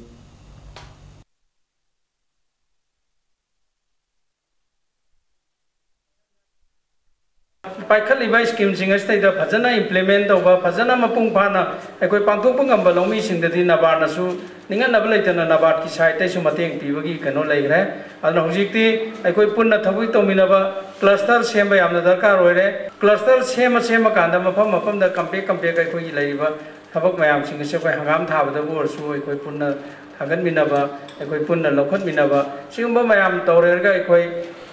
ꯄꯥꯏꯈꯠꯂꯤꯕ ꯁ꯭ꯀꯤꯝꯁꯤꯡ ꯑꯁꯤꯗꯩꯗ ꯐꯖꯅ ꯏꯝꯄ꯭ꯂꯤꯃꯦꯟ ꯇꯧꯕ, ꯐꯖꯅ ꯃꯄꯨꯡ ꯐꯥꯅ ꯑꯩꯈꯣꯏ ꯄꯥꯡꯊꯣꯛꯄ ꯉꯝꯕ ꯂꯧꯃꯤꯁꯤꯡꯗꯗꯤ ꯅꯕꯥꯔꯅꯁꯨ ꯅꯤꯡꯍꯟꯅꯕ ꯂꯩꯇꯅ ꯅꯕꯥꯔꯠꯀꯤ ꯁꯥꯏꯠꯇꯩꯁꯨ ꯃꯇꯦꯡ ꯄꯤꯕꯒꯤ ꯀꯩꯅꯣ ꯂꯩꯈ꯭ꯔꯦ꯫ ꯑꯗꯨꯅ ꯍꯧꯖꯤꯛꯇꯤ ꯑꯩꯈꯣꯏ ꯄꯨꯟꯅ ꯊꯕꯛ ꯇꯧꯃꯤꯟꯅꯕ, ꯀ꯭ꯂꯁꯇꯔ ꯁꯦꯝꯕ ꯌꯥꯝꯅ ꯗꯔꯀꯥꯔ ꯑꯣꯏꯔꯦ꯫ ꯀ꯭ꯂꯁꯇꯔ ꯁꯦꯝꯃ ꯁꯦꯝꯃꯀꯥꯟꯗ ꯃꯐꯝ ꯃꯐꯝꯗ ꯀꯝꯄꯦꯛ ꯀꯝꯄꯦꯛ ꯑꯩꯈꯣꯏꯒꯤ ꯂꯩꯔꯤꯕ ꯊꯕꯛ ꯃꯌꯥꯝꯁꯤꯡ ꯑꯁꯤ ꯑꯩꯈꯣꯏ ꯍꯪꯒꯥꯝ ꯊꯥꯕꯗꯕꯨ ꯑꯣꯏꯔꯁꯨ ꯑꯩꯈꯣꯏ ꯄꯨꯟꯅ ꯊꯥꯒꯠꯃꯤꯟꯅꯕ, ꯑꯩꯈꯣꯏ ꯄꯨꯟꯅ ꯂꯧꯈꯠꯃꯤꯟꯅꯕ, ꯁꯤꯒꯨꯝꯕ ꯃꯌꯥꯝ ꯇꯧꯔꯦꯔꯒ ꯑꯩꯈꯣꯏ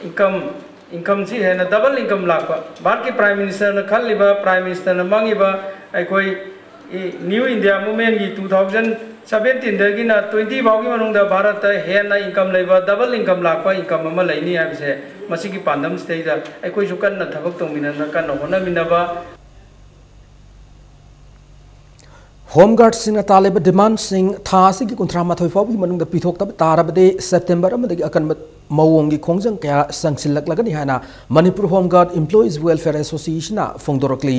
ꯏꯟꯀꯝ, ꯏꯟꯀꯝꯁꯤ ꯍꯦꯟꯅ ꯗꯕꯜ ꯏꯟꯀꯝ ꯂꯥꯛꯄ꯫ ꯚꯥꯔꯠꯀꯤ ꯄ꯭ꯔꯥꯏꯝ ꯃꯤꯅꯤꯁꯇꯔꯅ ꯈꯜꯂꯤꯕ, ꯄ꯭ꯔꯥꯏꯝ ꯃꯤꯅꯤꯁꯇꯔꯅ ꯃꯪꯉꯤꯕ ꯑꯩꯈꯣꯏ ꯅ꯭ꯌꯨ ꯏꯟꯗꯤꯌꯥ ꯃꯨꯚꯃꯦꯟꯒꯤ two thousand seventeenꯗꯒꯤꯅ twenty ꯐꯥꯎꯒꯤ ꯃꯅꯨꯡꯗ ꯚꯥꯔꯠꯇ ꯍꯦꯟꯅ ꯏꯟꯀꯝ ꯂꯩꯕ, ꯗꯕꯜ ꯏꯟꯀꯝ ꯂꯥꯛꯄ ꯏꯟꯀꯝ ꯑꯃ ꯂꯩꯅꯤ ꯍꯥꯏꯕꯁꯦ, ꯃꯁꯤꯒꯤ ꯄꯥꯟꯗꯝꯁꯤꯗꯩꯗ ꯑꯩꯈꯣꯏꯁꯨ ꯀꯟꯅ ꯊꯕꯛ ꯇꯧꯃꯤꯟꯅꯗꯅ ꯀꯟꯅ ꯍꯣꯠꯅꯃꯤꯟꯅꯕ꯫ ꯍꯣꯝ ꯒꯥꯔꯗꯁꯤꯡꯅ ꯇꯥꯜꯂꯤꯕ ꯗꯤꯃꯥꯟꯁꯤꯡ ꯊꯥ ꯑꯁꯤꯒꯤ ꯀꯨꯟꯊ꯭ꯔꯥ ꯃꯥꯊꯣꯏ ꯐꯥꯎꯕꯒꯤ ꯃꯅꯨꯡꯗ ꯄꯤꯊꯣꯛꯇꯕ ꯇꯥꯔꯕꯗꯤ ꯁꯦꯞꯇꯦꯝꯕꯔ ꯑꯃꯗꯒꯤ ꯑꯀꯟꯕ ꯃꯑꯣꯡꯒꯤ ꯈꯣꯡꯖꯪ ꯀꯌꯥ ꯆꯪꯁꯤꯜꯂꯛꯂꯒꯅꯤ ꯍꯥꯏꯅ Manipur home guard employees welfare ꯑꯦꯁꯣꯁꯤꯌꯦꯁꯟꯅ ꯐꯣꯡꯗꯣꯔꯛꯂꯤ꯫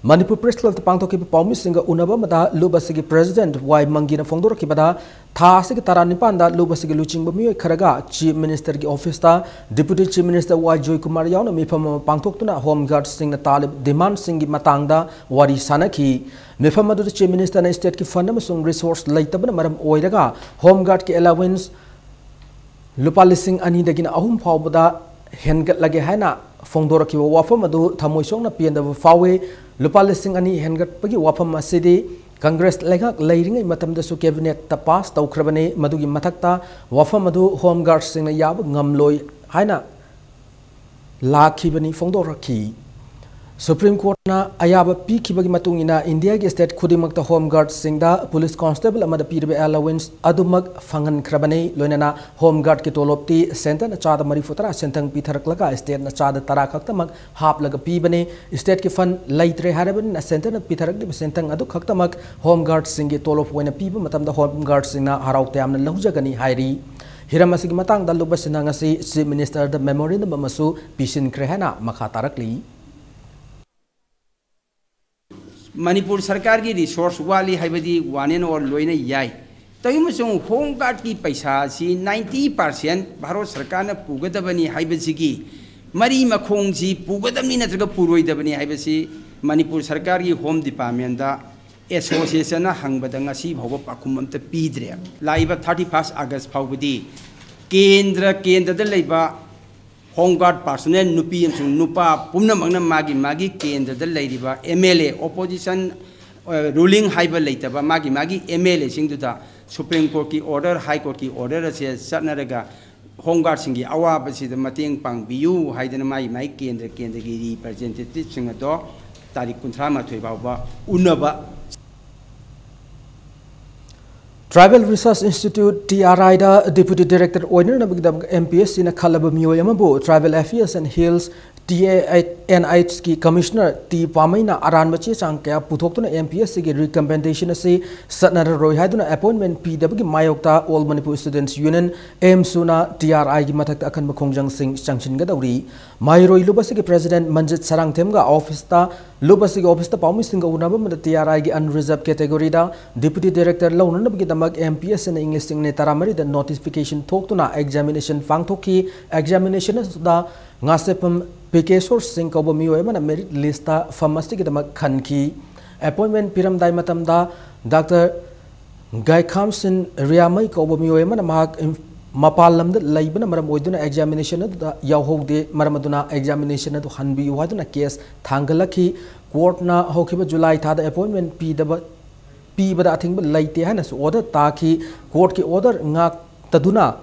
ꯃꯅꯤꯄꯨꯔ ꯄ꯭ꯔꯦꯁ ꯀ꯭ꯂꯕꯇ ꯄꯥꯡꯊꯣꯛꯈꯤꯕ ꯄꯥꯎꯃꯤꯁꯤꯡꯒ ꯎꯅꯕ ꯑꯃꯗ ꯂꯨꯞ ꯑꯁꯤꯒꯤ ꯄ꯭ꯔꯦꯁꯤꯗꯦꯟꯠ ꯋꯥꯏ ꯃꯪꯒꯤꯅ ꯐꯣꯡꯗꯣꯔꯛꯈꯤꯕꯗ, ꯊꯥ ꯑꯁꯤꯒꯤ ꯇꯔꯥꯅꯤꯄꯥꯟꯗ ꯂꯨꯞ ꯑꯁꯤꯒꯤ ꯂꯨꯆꯤꯡꯕ ꯃꯤꯑꯣꯏ ꯈꯔꯒ ꯆꯤꯐ ꯃꯤꯅꯤꯁꯇꯔꯒꯤ ꯑꯣꯐꯤꯁꯇ ꯗꯤꯄ꯭ꯌꯨꯇꯤ ꯆꯤꯐ ꯃꯤꯅꯤꯁꯇꯔ ꯋꯥꯏ ꯖꯣꯏꯀꯨꯃꯥꯔ ꯌꯥꯎꯅ ꯃꯤꯐꯝ ꯑꯃ ꯄꯥꯡꯊꯣꯛꯇꯨꯅ ꯍꯣꯝ ꯒꯥꯔꯗꯁꯤꯡꯅ ꯇꯥꯜꯂꯤꯕ ꯗꯤꯃꯥꯟꯁꯤꯡꯒꯤ ꯃꯇꯥꯡꯗ ꯋꯥꯔꯤ ꯁꯥꯅꯈꯤ꯫ ꯃꯤꯐꯝ ꯑꯗꯨꯗ ꯆꯤꯐ ꯃꯤꯅꯤꯁꯇꯔꯅ ꯁ꯭ꯇꯦꯠꯀꯤ ꯐꯟꯗ ꯑꯃꯁꯨꯡ ꯔꯤꯁꯣꯔꯁ ꯂꯩꯇꯕꯅ ꯃꯔꯝ ꯑꯣꯏꯔꯒ ꯍꯣꯝ ꯒꯥꯔꯗꯀꯤ ꯑꯦꯂꯥꯋꯦꯟꯁ ꯂꯨꯄꯥ ꯂꯤꯁꯤꯡ ꯑꯅꯤꯗꯒꯤꯅ ꯑꯍꯨꯝ ꯐꯥꯎꯕꯗ ꯍꯦꯟꯒꯠꯂꯒꯦ ꯍꯥꯏꯅ ꯐꯣꯡꯗꯣꯔꯛꯈꯤꯕ ꯋꯥꯐꯝ ꯑꯗꯨ ꯊꯃꯣꯏ ꯁꯣꯛꯅ ꯄꯦꯟꯗꯕ ꯐꯥꯎꯏ꯫ ꯂꯨꯄꯥ ꯂꯤꯁꯤꯡ ꯑꯅꯤ ꯍꯦꯟꯒꯠꯄꯒꯤ ꯋꯥꯐꯝ ꯑꯁꯤꯗꯤ ꯀꯪꯒ꯭ꯔꯦꯁ ꯂꯩꯉꯥꯛ ꯂꯩꯔꯤꯉꯩ ꯃꯇꯝꯗꯁꯨ ꯀꯦꯕꯤꯅꯦꯠꯇ ꯄꯥꯁ ꯇꯧꯈ꯭ꯔꯕꯅꯤ꯫ ꯃꯗꯨꯒꯤ ꯃꯊꯛꯇ ꯋꯥꯐꯝ ꯑꯗꯨ ꯍꯣꯝ ꯒꯥꯔꯗꯁꯤꯡꯅ ꯌꯥꯕ ꯉꯝꯂꯣꯏ ꯍꯥꯏꯅ ꯂꯥꯛꯈꯤꯕꯅꯤ ꯐꯣꯡꯗꯣꯔꯛꯈꯤ꯫ ꯁꯨꯄ꯭ꯔꯤꯝ ꯀꯣꯔꯠꯅ ꯑꯌꯥꯕ ꯄꯤꯈꯤꯕꯒꯤ ꯃꯇꯨꯡ ꯏꯟꯅ ꯏꯟꯗꯤꯌꯥꯒꯤ ꯁ꯭ꯇꯦꯠ ꯈꯨꯗꯤꯡꯃꯛꯇ ꯍꯣꯝ ꯒꯥꯔꯗꯁꯤꯡꯗ ꯄꯨꯂꯤꯁ ꯀꯣꯟꯁꯇꯦꯕꯜ ꯑꯃꯗ ꯄꯤꯔꯤꯕ ꯑꯦꯂꯥꯋꯦꯟꯁ ꯑꯗꯨꯃꯛ ꯐꯪꯍꯟꯈ꯭ꯔꯕꯅꯤ꯫ ꯂꯣꯏꯅꯅ ꯍꯣꯝ ꯒꯥꯔꯗꯀꯤ ꯇꯣꯂꯣꯞꯇꯤ ꯁꯦꯟꯇꯔꯅ ꯆꯥꯗ ꯃꯔꯤꯐꯨ ꯇꯔꯥ ꯁꯦꯟꯊꯪ ꯄꯤꯊꯔꯛꯂꯒ ꯁ꯭ꯇꯦꯠꯅ ꯆꯥꯗ ꯇꯔꯥ ꯈꯛꯇꯃꯛ ꯍꯥꯞꯂꯒ ꯄꯤꯕꯅꯤ꯫ ꯁ꯭ꯇꯦꯠꯀꯤ ꯐꯟ ꯂꯩꯇ꯭ꯔꯦ ꯍꯥꯏꯔꯕꯅꯤꯅ ꯁꯦꯟꯇꯔꯅ ꯄꯤꯊꯔꯛꯂꯤꯕ ꯁꯦꯟꯊꯪ ꯑꯗꯨ ꯈꯛꯇꯃꯛ ꯍꯣꯝ ꯒꯥꯔꯗꯁꯤꯡꯒꯤ ꯇꯣꯂꯣꯞ ꯑꯣꯏꯅ ꯄꯤꯕ ꯃꯇꯝꯗ ꯍꯣꯝ ꯒꯥꯔꯗꯁꯤꯡꯅ ꯍꯔꯥꯎ ꯇꯌꯥꯝꯅ ꯂꯧꯖꯒꯅꯤ ꯍꯥꯏꯔꯤ꯫ ꯍꯤꯔꯝ ꯑꯁꯤꯒꯤ ꯃꯇꯥꯡꯗ ꯂꯨꯕ ꯁꯤꯟꯍꯪ ꯑꯁꯤ ꯆꯤꯐ ꯃꯤꯅꯤꯁꯇꯔꯗ ꯃꯦꯃꯣꯔꯦꯟꯗꯝ ꯑꯃꯁꯨ ꯄꯤꯁꯤꯟꯈ꯭ꯔꯦ ꯍꯥꯏꯅ ꯃꯈꯥ ꯇꯥꯔꯛꯂꯤ꯫ ꯃꯅꯤꯄꯨꯔ ꯁꯔꯀꯥꯔꯒꯤ ꯔꯤꯁꯣꯔꯁ ꯋꯥꯠꯂꯤ ꯍꯥꯏꯕꯗꯤ ꯋꯥꯟ ꯑꯦꯟ ꯑꯣꯜ ꯂꯣꯏꯅ ꯌꯥꯏ꯫ ꯇꯧꯏꯃꯁꯨꯡ ꯍꯣꯝ ꯒꯥꯔꯗꯀꯤ ꯄꯩꯁꯥ ꯑꯁꯤ ꯅꯥꯏꯟꯇꯤ ꯄꯥꯔꯁꯦꯟ ꯚꯥꯔꯠ ꯁꯔꯀꯥꯔꯅ ꯄꯨꯒꯗꯕꯅꯤ ꯍꯥꯏꯕꯁꯤꯒꯤ ꯃꯔꯤ ꯃꯈꯣꯡꯁꯤ ꯄꯨꯒꯗꯕꯅꯤ ꯅꯠꯇ꯭ꯔꯒ ꯄꯨꯔꯣꯏꯗꯕꯅꯤ ꯍꯥꯏꯕꯁꯤ ꯃꯅꯤꯄꯨꯔ ꯁꯔꯀꯥꯔꯒꯤ ꯍꯣꯝ ꯗꯤꯄꯥꯔꯠꯃꯦꯟꯗ ꯑꯦꯁꯣꯁꯤꯌꯦꯁꯟꯅ ꯍꯪꯕꯗ ꯉꯁꯤ ꯐꯥꯎꯕ ꯄꯥꯎꯈꯨꯝ ꯑꯝꯇ ꯄꯤꯗ꯭ꯔꯦ꯫ ꯂꯥꯛꯏꯕ ꯊꯥꯔꯇꯤ ꯐꯥꯔꯁ ꯑꯥꯒꯁ ꯐꯥꯎꯕꯗꯤ ꯀꯦꯟꯗ꯭ꯔ ꯀꯦꯟꯗ꯭ꯔꯗ ꯂꯩꯕ ꯍꯣꯝ ꯒꯥꯔꯗ ꯄꯥꯔꯁꯣꯅꯦꯜ, ꯅꯨꯄꯤ ꯑꯃꯁꯨꯡ ꯅꯨꯄꯥ ꯄꯨꯝꯅꯃꯛꯅ ꯃꯥꯒꯤ ꯃꯥꯒꯤ ꯀꯦꯟꯗ꯭ꯔꯗ ꯂꯩꯔꯤꯕ M L A, opposition, ruling ꯍꯥꯏꯕ ꯂꯩꯇꯕ, ꯃꯥꯒꯤ ꯃꯥꯒꯤ ꯑꯦꯝ ꯑꯦꯜ ꯑꯦꯁꯤꯡꯗꯨꯗ ꯁꯨꯄ꯭ꯔꯤꯝ ꯀꯣꯔꯠꯀꯤ ꯑꯣꯔꯗꯔ, ꯍꯥꯏ ꯀꯣꯔꯠꯀꯤ ꯑꯣꯔꯗꯔ ꯑꯁꯦ ꯆꯠꯅꯔꯒ ꯍꯣꯝ ꯒꯥꯔꯗꯁꯤꯡꯒꯤ ꯑꯋꯥꯕꯁꯤꯗ ꯃꯇꯦꯡ ꯄꯥꯡꯕꯤꯌꯨ ꯍꯥꯏꯗꯅ ꯃꯥꯒꯤ ꯃꯥꯒꯤ ꯀꯦꯟꯗ꯭ꯔ ꯀꯦꯟꯗ꯭ꯔꯒꯤ ꯔꯤꯄ꯭ꯔꯖꯦꯟꯇꯦꯇꯤꯚꯁꯤꯡ ꯑꯗꯣ ꯇꯥꯔꯤꯛ ꯀꯨꯟꯊ꯭ꯔꯥ ꯃꯥꯊꯣꯏ ꯐꯥꯎꯕ ꯎꯅꯕ꯫ Tribal Research Institute, T R I the Deputy Director ꯑꯣꯏꯅꯅꯕꯒꯤꯗꯃꯛ M P S C ꯅ ꯈꯜꯂꯕ ꯃꯤꯑꯣꯏ ꯑꯃꯕꯨ Tribal Affairs and Hills, T A N H ꯀꯤ Commissioner ꯇꯤ ꯄꯥꯃꯩꯅ ꯑꯔꯥꯟꯕ ꯆꯦ ꯆꯥꯡ ꯀꯌꯥ ꯄꯨꯊꯣꯛꯇꯨꯅ M P S C ꯒꯤ recommendation ꯑꯁꯤ ꯆꯠꯅꯔꯔꯣꯏ ꯍꯥꯏꯗꯨꯅ appointment ꯄꯤꯗꯕꯒꯤ ꯃꯥꯌꯣꯛꯇ All Manipur Students Union, AMSU ꯅ T R I ꯒꯤ ꯃꯊꯛꯇ ꯑꯀꯟꯕ ꯈꯣꯡꯖꯪꯁꯤꯡ ꯆꯪꯁꯤꯟꯒꯗꯧꯔꯤ꯫ ꯃꯍꯩꯔꯣꯏ ꯂꯨꯞ ꯑꯁꯤꯒꯤ President ꯃꯟꯖꯤꯠ ꯁꯔꯥꯡꯊꯦꯝꯒ office ꯇ, ꯂꯨꯞ ꯑꯁꯤꯒꯤ office ꯇ ꯄꯥꯎꯃꯤꯁꯤꯡꯒ ꯎꯅꯕ ꯑꯃꯗ T R I ꯒꯤ unreserved category ꯗ Deputy Director ꯂꯧꯅꯅꯕꯒꯤꯗꯃꯛ M P S C ꯅ ꯏꯪ ꯂꯤꯁꯤꯡ ꯑꯅꯤ ꯇꯔꯥꯃꯔꯤꯗ notification ꯊꯣꯛꯇꯨꯅ examination ꯄꯥꯡꯊꯣꯛꯈꯤ꯫ Examination ꯑꯗꯨꯗ ꯉꯥꯁꯦꯞꯐꯝ ꯄꯤꯀꯦꯁꯣꯔ ꯁꯤꯡ ꯀꯧꯕ ꯃꯤꯑꯣꯏ ꯑꯃꯅ merit list ꯇ ꯐꯝ ꯑꯁꯤꯒꯤꯗꯃꯛ ꯈꯟꯈꯤ꯫ Appointment ꯄꯤꯔꯝꯗꯥꯏ ꯃꯇꯝꯗ Doctor ꯒꯥꯏꯈꯥꯝꯁꯤꯟ ꯔꯤꯌꯥꯃꯩ ꯀꯧꯕ ꯃꯤꯑꯣꯏ ꯑꯃꯅ ꯃꯍꯥꯛ ꯏꯝ-, ꯃꯄꯥꯟ ꯂꯝꯗ ꯂꯩꯕꯅ ꯃꯔꯝ ꯑꯣꯏꯗꯨꯅ examination ꯑꯗꯨꯗ ꯌꯥꯎꯍꯧꯗꯦ, ꯃꯔꯝ ꯑꯗꯨꯅ examination ꯑꯗꯨ ꯍꯟꯕꯤꯌꯨ ꯍꯥꯏꯗꯨꯅ case ꯊꯥꯡꯒꯠꯂꯛꯈꯤ꯫ Court ꯅ ꯍꯧꯈꯤꯕ July ꯊꯥꯗ appointment ꯄꯤꯗꯕ, ꯄꯤꯕꯗ ꯑꯊꯤꯡꯕ ꯂꯩꯇꯦ ꯍꯥꯏꯅꯁꯨ order ꯇꯥꯈꯤ꯫ Court ꯀꯤ order ꯉꯥꯛꯇꯗꯨꯅ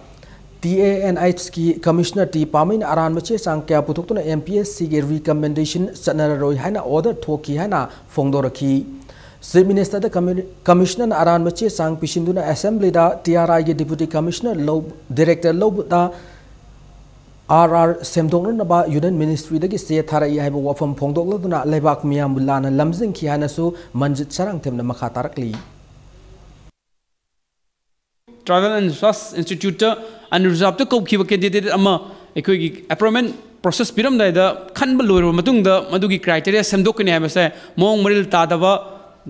T A N H ꯀꯤ Commissioner ꯇꯤ ꯄꯥꯃꯩꯅ ꯑꯔꯥꯟꯕ ꯆꯦ ꯆꯥꯡ ꯀꯌꯥ ꯄꯨꯊꯣꯛꯇꯨꯅ M P S C ꯒꯤ recommendation ꯆꯠꯅꯔꯔꯣꯏ ꯍꯥꯏꯅ order ꯊꯣꯛꯈꯤ ꯍꯥꯏꯅ ꯐꯣꯡꯗꯣꯔꯛꯈꯤ꯫ Chief Minister ꯗ commi-, Commissioner ꯅ ꯑꯔꯥꯟꯕ ꯆꯦ ꯆꯥꯡ ꯄꯤꯁꯤꯟꯗꯨꯅ Assembly the T R I ꯒꯤ Deputy Commissioner ꯂꯧ-, Director ꯂꯧꯕꯗ R R ꯁꯦꯝꯗꯣꯛꯅꯅꯕ Union Ministry ꯗꯒꯤ ꯆꯦ ꯊꯥꯔꯛꯏ ꯍꯥꯏꯕ ꯋꯥꯐꯝ ꯐꯣꯡꯗꯣꯛꯂꯗꯨꯅ ꯂꯩꯕꯥꯛ ꯃꯤꯌꯥꯝꯕꯨ ꯂꯥꯟꯅ ꯂꯝꯖꯤꯡꯈꯤ ꯍꯥꯏꯅꯁꯨ ꯃꯟꯖꯤꯠ ꯁꯔꯥꯡꯊꯦꯝꯅ ꯃꯈꯥ ꯇꯥꯔꯛꯂꯤ꯫ Tribal and Research Institute ꯇ unreserved ꯇ ꯀꯧꯈꯤꯕ candidate ꯑꯃ ꯑꯩꯈꯣꯏꯒꯤ appointment process ꯄꯤꯔꯝꯗꯥꯏꯗ ꯈꯟꯕ ꯂꯣꯏꯔꯕ ꯃꯇꯨꯡꯗ ꯃꯗꯨꯒꯤ criteria ꯁꯦꯝꯗꯣꯛꯀꯅꯤ ꯍꯥꯏꯕꯁꯦ ꯃꯑꯣꯡ ꯃꯔꯤꯜ ꯇꯥꯗꯕ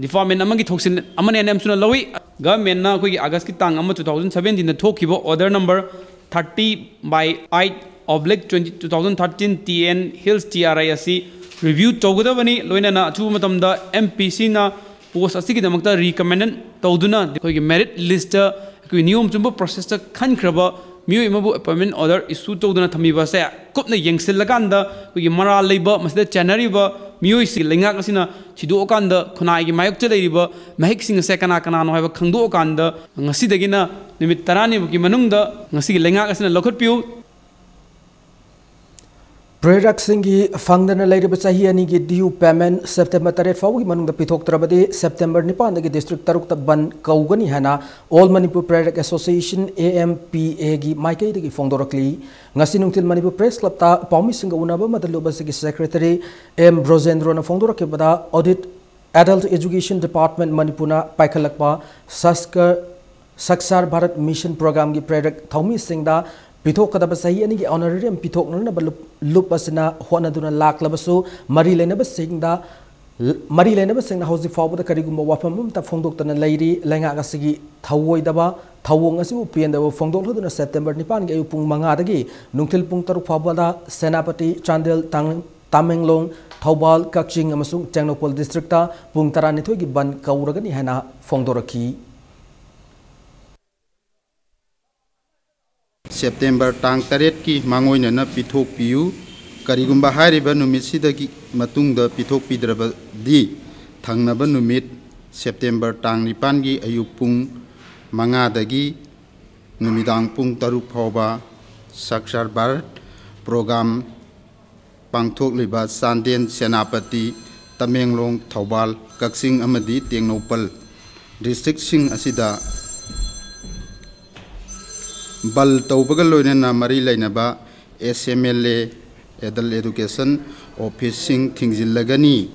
department ꯑꯃꯒꯤ ꯊꯧꯁꯤꯜ ꯑꯃꯅꯦꯅ ꯑꯃꯁꯨꯅ ꯂꯧꯏ꯫ Government ꯅ ꯑꯩꯈꯣꯏꯒꯤ August ꯀꯤ ꯇꯥꯡ ꯑꯃ, two thousand seventeen ꯗ ꯊꯣꯛꯈꯤꯕ order number thirty by eight oblique twenty two thousand thirteen T N Hills T R I ꯑꯁꯤ review ꯇꯧꯒꯗꯕꯅꯤ꯫ ꯂꯣꯏꯅꯅ ꯑꯊꯨꯕ ꯃꯇꯝꯗ M P Cꯅ post ꯑꯁꯤꯒꯤꯗꯃꯛꯇ recommended ꯇꯧꯗꯨꯅ ꯑꯩꯈꯣꯏꯒꯤ merit listꯇ ꯑꯩꯈꯣꯏ ꯅꯤꯌꯣꯝ ꯆꯨꯝꯕ processꯇ ꯈꯟꯈ꯭ꯔꯕ ꯃꯤꯑꯣꯏ ꯑꯃꯕꯨ appointment order issue ꯇꯧꯗꯨꯅ ꯊꯝꯕꯤꯕ ꯑꯁꯦ ꯀꯨꯞꯅ ꯌꯦꯡꯁꯤꯜꯂꯀꯥꯟꯗ ꯑꯩꯈꯣꯏꯒꯤ ꯃꯔꯥꯜ ꯂꯩꯕ ꯃꯁꯤꯗ ꯆꯦꯟꯅꯔꯤꯕ ꯃꯤꯑꯣꯏꯁꯤꯡ ꯂꯩꯉꯥꯛ ꯑꯁꯤꯅ ꯊꯤꯗꯣꯛꯑꯀꯥꯟꯗ ꯈꯨꯟꯅꯥꯏꯒꯤ ꯃꯥꯌꯣꯛꯇ ꯂꯩꯔꯤꯕ ꯃꯍꯤꯛꯁꯤꯡ ꯑꯁꯦ ꯀꯅꯥ ꯀꯅꯥꯅꯣ ꯍꯥꯏꯕ ꯈꯪꯗꯣꯛꯑꯀꯥꯟꯗ ꯉꯁꯤꯗꯒꯤꯅ ꯅꯨꯃꯤꯠ ꯇꯔꯥꯅꯤꯃꯨꯛꯀꯤ ꯃꯅꯨꯡꯗ ꯉꯁꯤꯒꯤ ꯂꯩꯉꯥꯛ ꯑꯁꯤꯅ ꯂꯧꯈꯠꯄꯤꯌꯨ꯫ ꯄ꯭ꯔꯦꯔꯛꯁꯤꯡꯒꯤ ꯐꯪꯗꯅ ꯂꯩꯔꯤꯕ ꯆꯍꯤ ꯑꯅꯤꯒꯤ due payment September ꯇꯔꯦꯠ ꯐꯥꯎꯕꯒꯤ ꯃꯅꯨꯡꯗ ꯄꯤꯊꯣꯛꯇ꯭ꯔꯕꯗꯤ September ꯅꯤꯄꯥꯟꯗꯒꯤ district ꯇꯔꯨꯛꯇ ꯕꯟ ꯀꯧꯒꯅꯤ ꯍꯥꯏꯅ All Manipur Prerak Association, A M P A ꯒꯤ ꯃꯥꯏꯀꯩꯗꯒꯤ ꯐꯣꯡꯗꯣꯔꯛꯂꯤ꯫ ꯉꯁꯤ ꯅꯨꯡꯊꯤꯜ ꯃꯅꯤꯄꯨꯔ Press Clubꯇ ꯄꯥꯎꯃꯤꯁꯤꯡꯒ ꯎꯅꯕ ꯑꯃꯗ ꯂꯨꯞ ꯑꯁꯤꯒꯤ secretary M ꯕ꯭ꯔꯣꯖꯦꯟꯗ꯭ꯔꯣꯅ ꯐꯣꯡꯗꯣꯔꯛꯈꯤꯕꯗ, audit adult education department ꯃꯅꯤꯄꯨꯔꯅ ꯄꯥꯏꯈꯠꯂꯛꯄ ꯁꯁꯀꯔ ꯁꯛꯁꯥꯔ ꯚꯥꯔꯠ ꯃꯤꯁꯟ ꯄ꯭ꯔꯣꯒ꯭ꯔꯥꯝꯒꯤ ꯄ꯭ꯔꯦꯔꯛ ꯊꯧꯃꯤꯁꯤꯡꯗ ꯄꯤꯊꯣꯛꯀꯗꯕ ꯆꯍꯤ ꯑꯅꯤꯒꯤ honorarium ꯄꯤꯊꯣꯛꯅꯅꯕ ꯂꯨꯞ, ꯂꯨꯞ ꯑꯁꯤꯅ ꯍꯣꯠꯅꯗꯨꯅ ꯂꯥꯛꯂꯕꯁꯨ, ꯃꯔꯤ ꯂꯩꯅꯕꯁꯤꯡꯗ, ꯃꯔꯤ ꯂꯩꯅꯕꯁꯤꯡꯅ ꯍꯧꯖꯤꯛ ꯐꯥꯎꯕꯗ ꯀꯔꯤꯒꯨꯝꯕ ꯋꯥꯐꯝ ꯑꯃꯠꯇ ꯐꯣꯡꯗꯣꯛꯇꯅ ꯂꯩꯔꯤ꯫ ꯂꯩꯉꯥꯛ ꯑꯁꯤꯒꯤ ꯊꯧꯑꯣꯏꯗꯕ ꯊꯧꯑꯣꯡ ꯑꯁꯤꯕꯨ ꯄꯦꯟꯗꯕ ꯐꯣꯡꯗꯣꯛꯂꯗꯨꯅ September ꯅꯤꯄꯥꯟꯒꯤ ꯑꯌꯨꯛ ꯄꯨꯡ ꯃꯉꯥꯗꯒꯤ ꯅꯨꯡꯊꯤꯜ ꯄꯨꯡ ꯇꯔꯨꯛ ꯐꯥꯎꯕꯗ ꯁꯦꯅꯥꯄꯇꯤ, ꯆꯥꯟꯗꯦꯜ, ꯇꯥꯡ-, ꯇꯥꯃꯦꯡꯂꯣꯡ, ꯊꯧꯕꯥꯜ, ꯀꯛꯆꯤꯡ ꯑꯃꯁꯨꯡ ꯇꯦꯡꯅꯧꯄꯜ districtꯇ ꯄꯨꯡ ꯇꯔꯥꯅꯤꯊꯣꯏꯒꯤ ꯕꯟ ꯀꯧꯔꯒꯅꯤ ꯍꯥꯏꯅ ꯐꯣꯡꯗꯣꯔꯛꯈꯤ꯫ September ꯇꯥꯡ ꯇꯔꯦꯠꯀꯤ ꯃꯥꯡꯑꯣꯏꯅꯅ ꯄꯤꯊꯣꯛꯄꯤꯌꯨ꯫ ꯀꯔꯤꯒꯨꯝꯕ ꯍꯥꯏꯔꯤꯕ ꯅꯨꯃꯤꯠꯁꯤꯗꯒꯤ ꯃꯇꯨꯡꯗ ꯄꯤꯊꯣꯛꯄꯤꯗ꯭ꯔꯕꯗꯤ, ꯊꯪꯅꯕ ꯅꯨꯃꯤꯠ September ꯇꯥꯡ ꯅꯤꯄꯥꯟꯒꯤ ꯑꯌꯨꯛ ꯄꯨꯡ ꯃꯉꯥꯗꯒꯤ ꯅꯨꯃꯤꯗꯥꯡ ꯄꯨꯡ ꯇꯔꯨꯛ ꯐꯥꯎꯕ ꯁꯛꯁꯥꯔ ꯚꯥꯔꯠ ꯄ꯭ꯔꯣꯒ꯭ꯔꯥꯝ ꯄꯥꯡꯊꯣꯛꯂꯤꯕ ꯆꯥꯟꯗꯦꯜ, ꯁꯦꯅꯥꯄꯇꯤ, ꯇꯃꯦꯡꯂꯣꯡ, ꯊꯧꯕꯥꯜ, ꯀꯛꯆꯤꯡ ꯑꯃꯗꯤ ꯇꯦꯡꯅꯧꯄꯜ districtꯁꯤꯡ ꯑꯁꯤꯗ ꯕꯜ ꯇꯧꯕꯒ ꯂꯣꯏꯅꯅ ꯃꯔꯤ ꯂꯩꯅꯕ S M L A, adult education officeꯁꯤꯡ ꯊꯤꯡꯖꯤꯜꯂꯒꯅꯤ꯫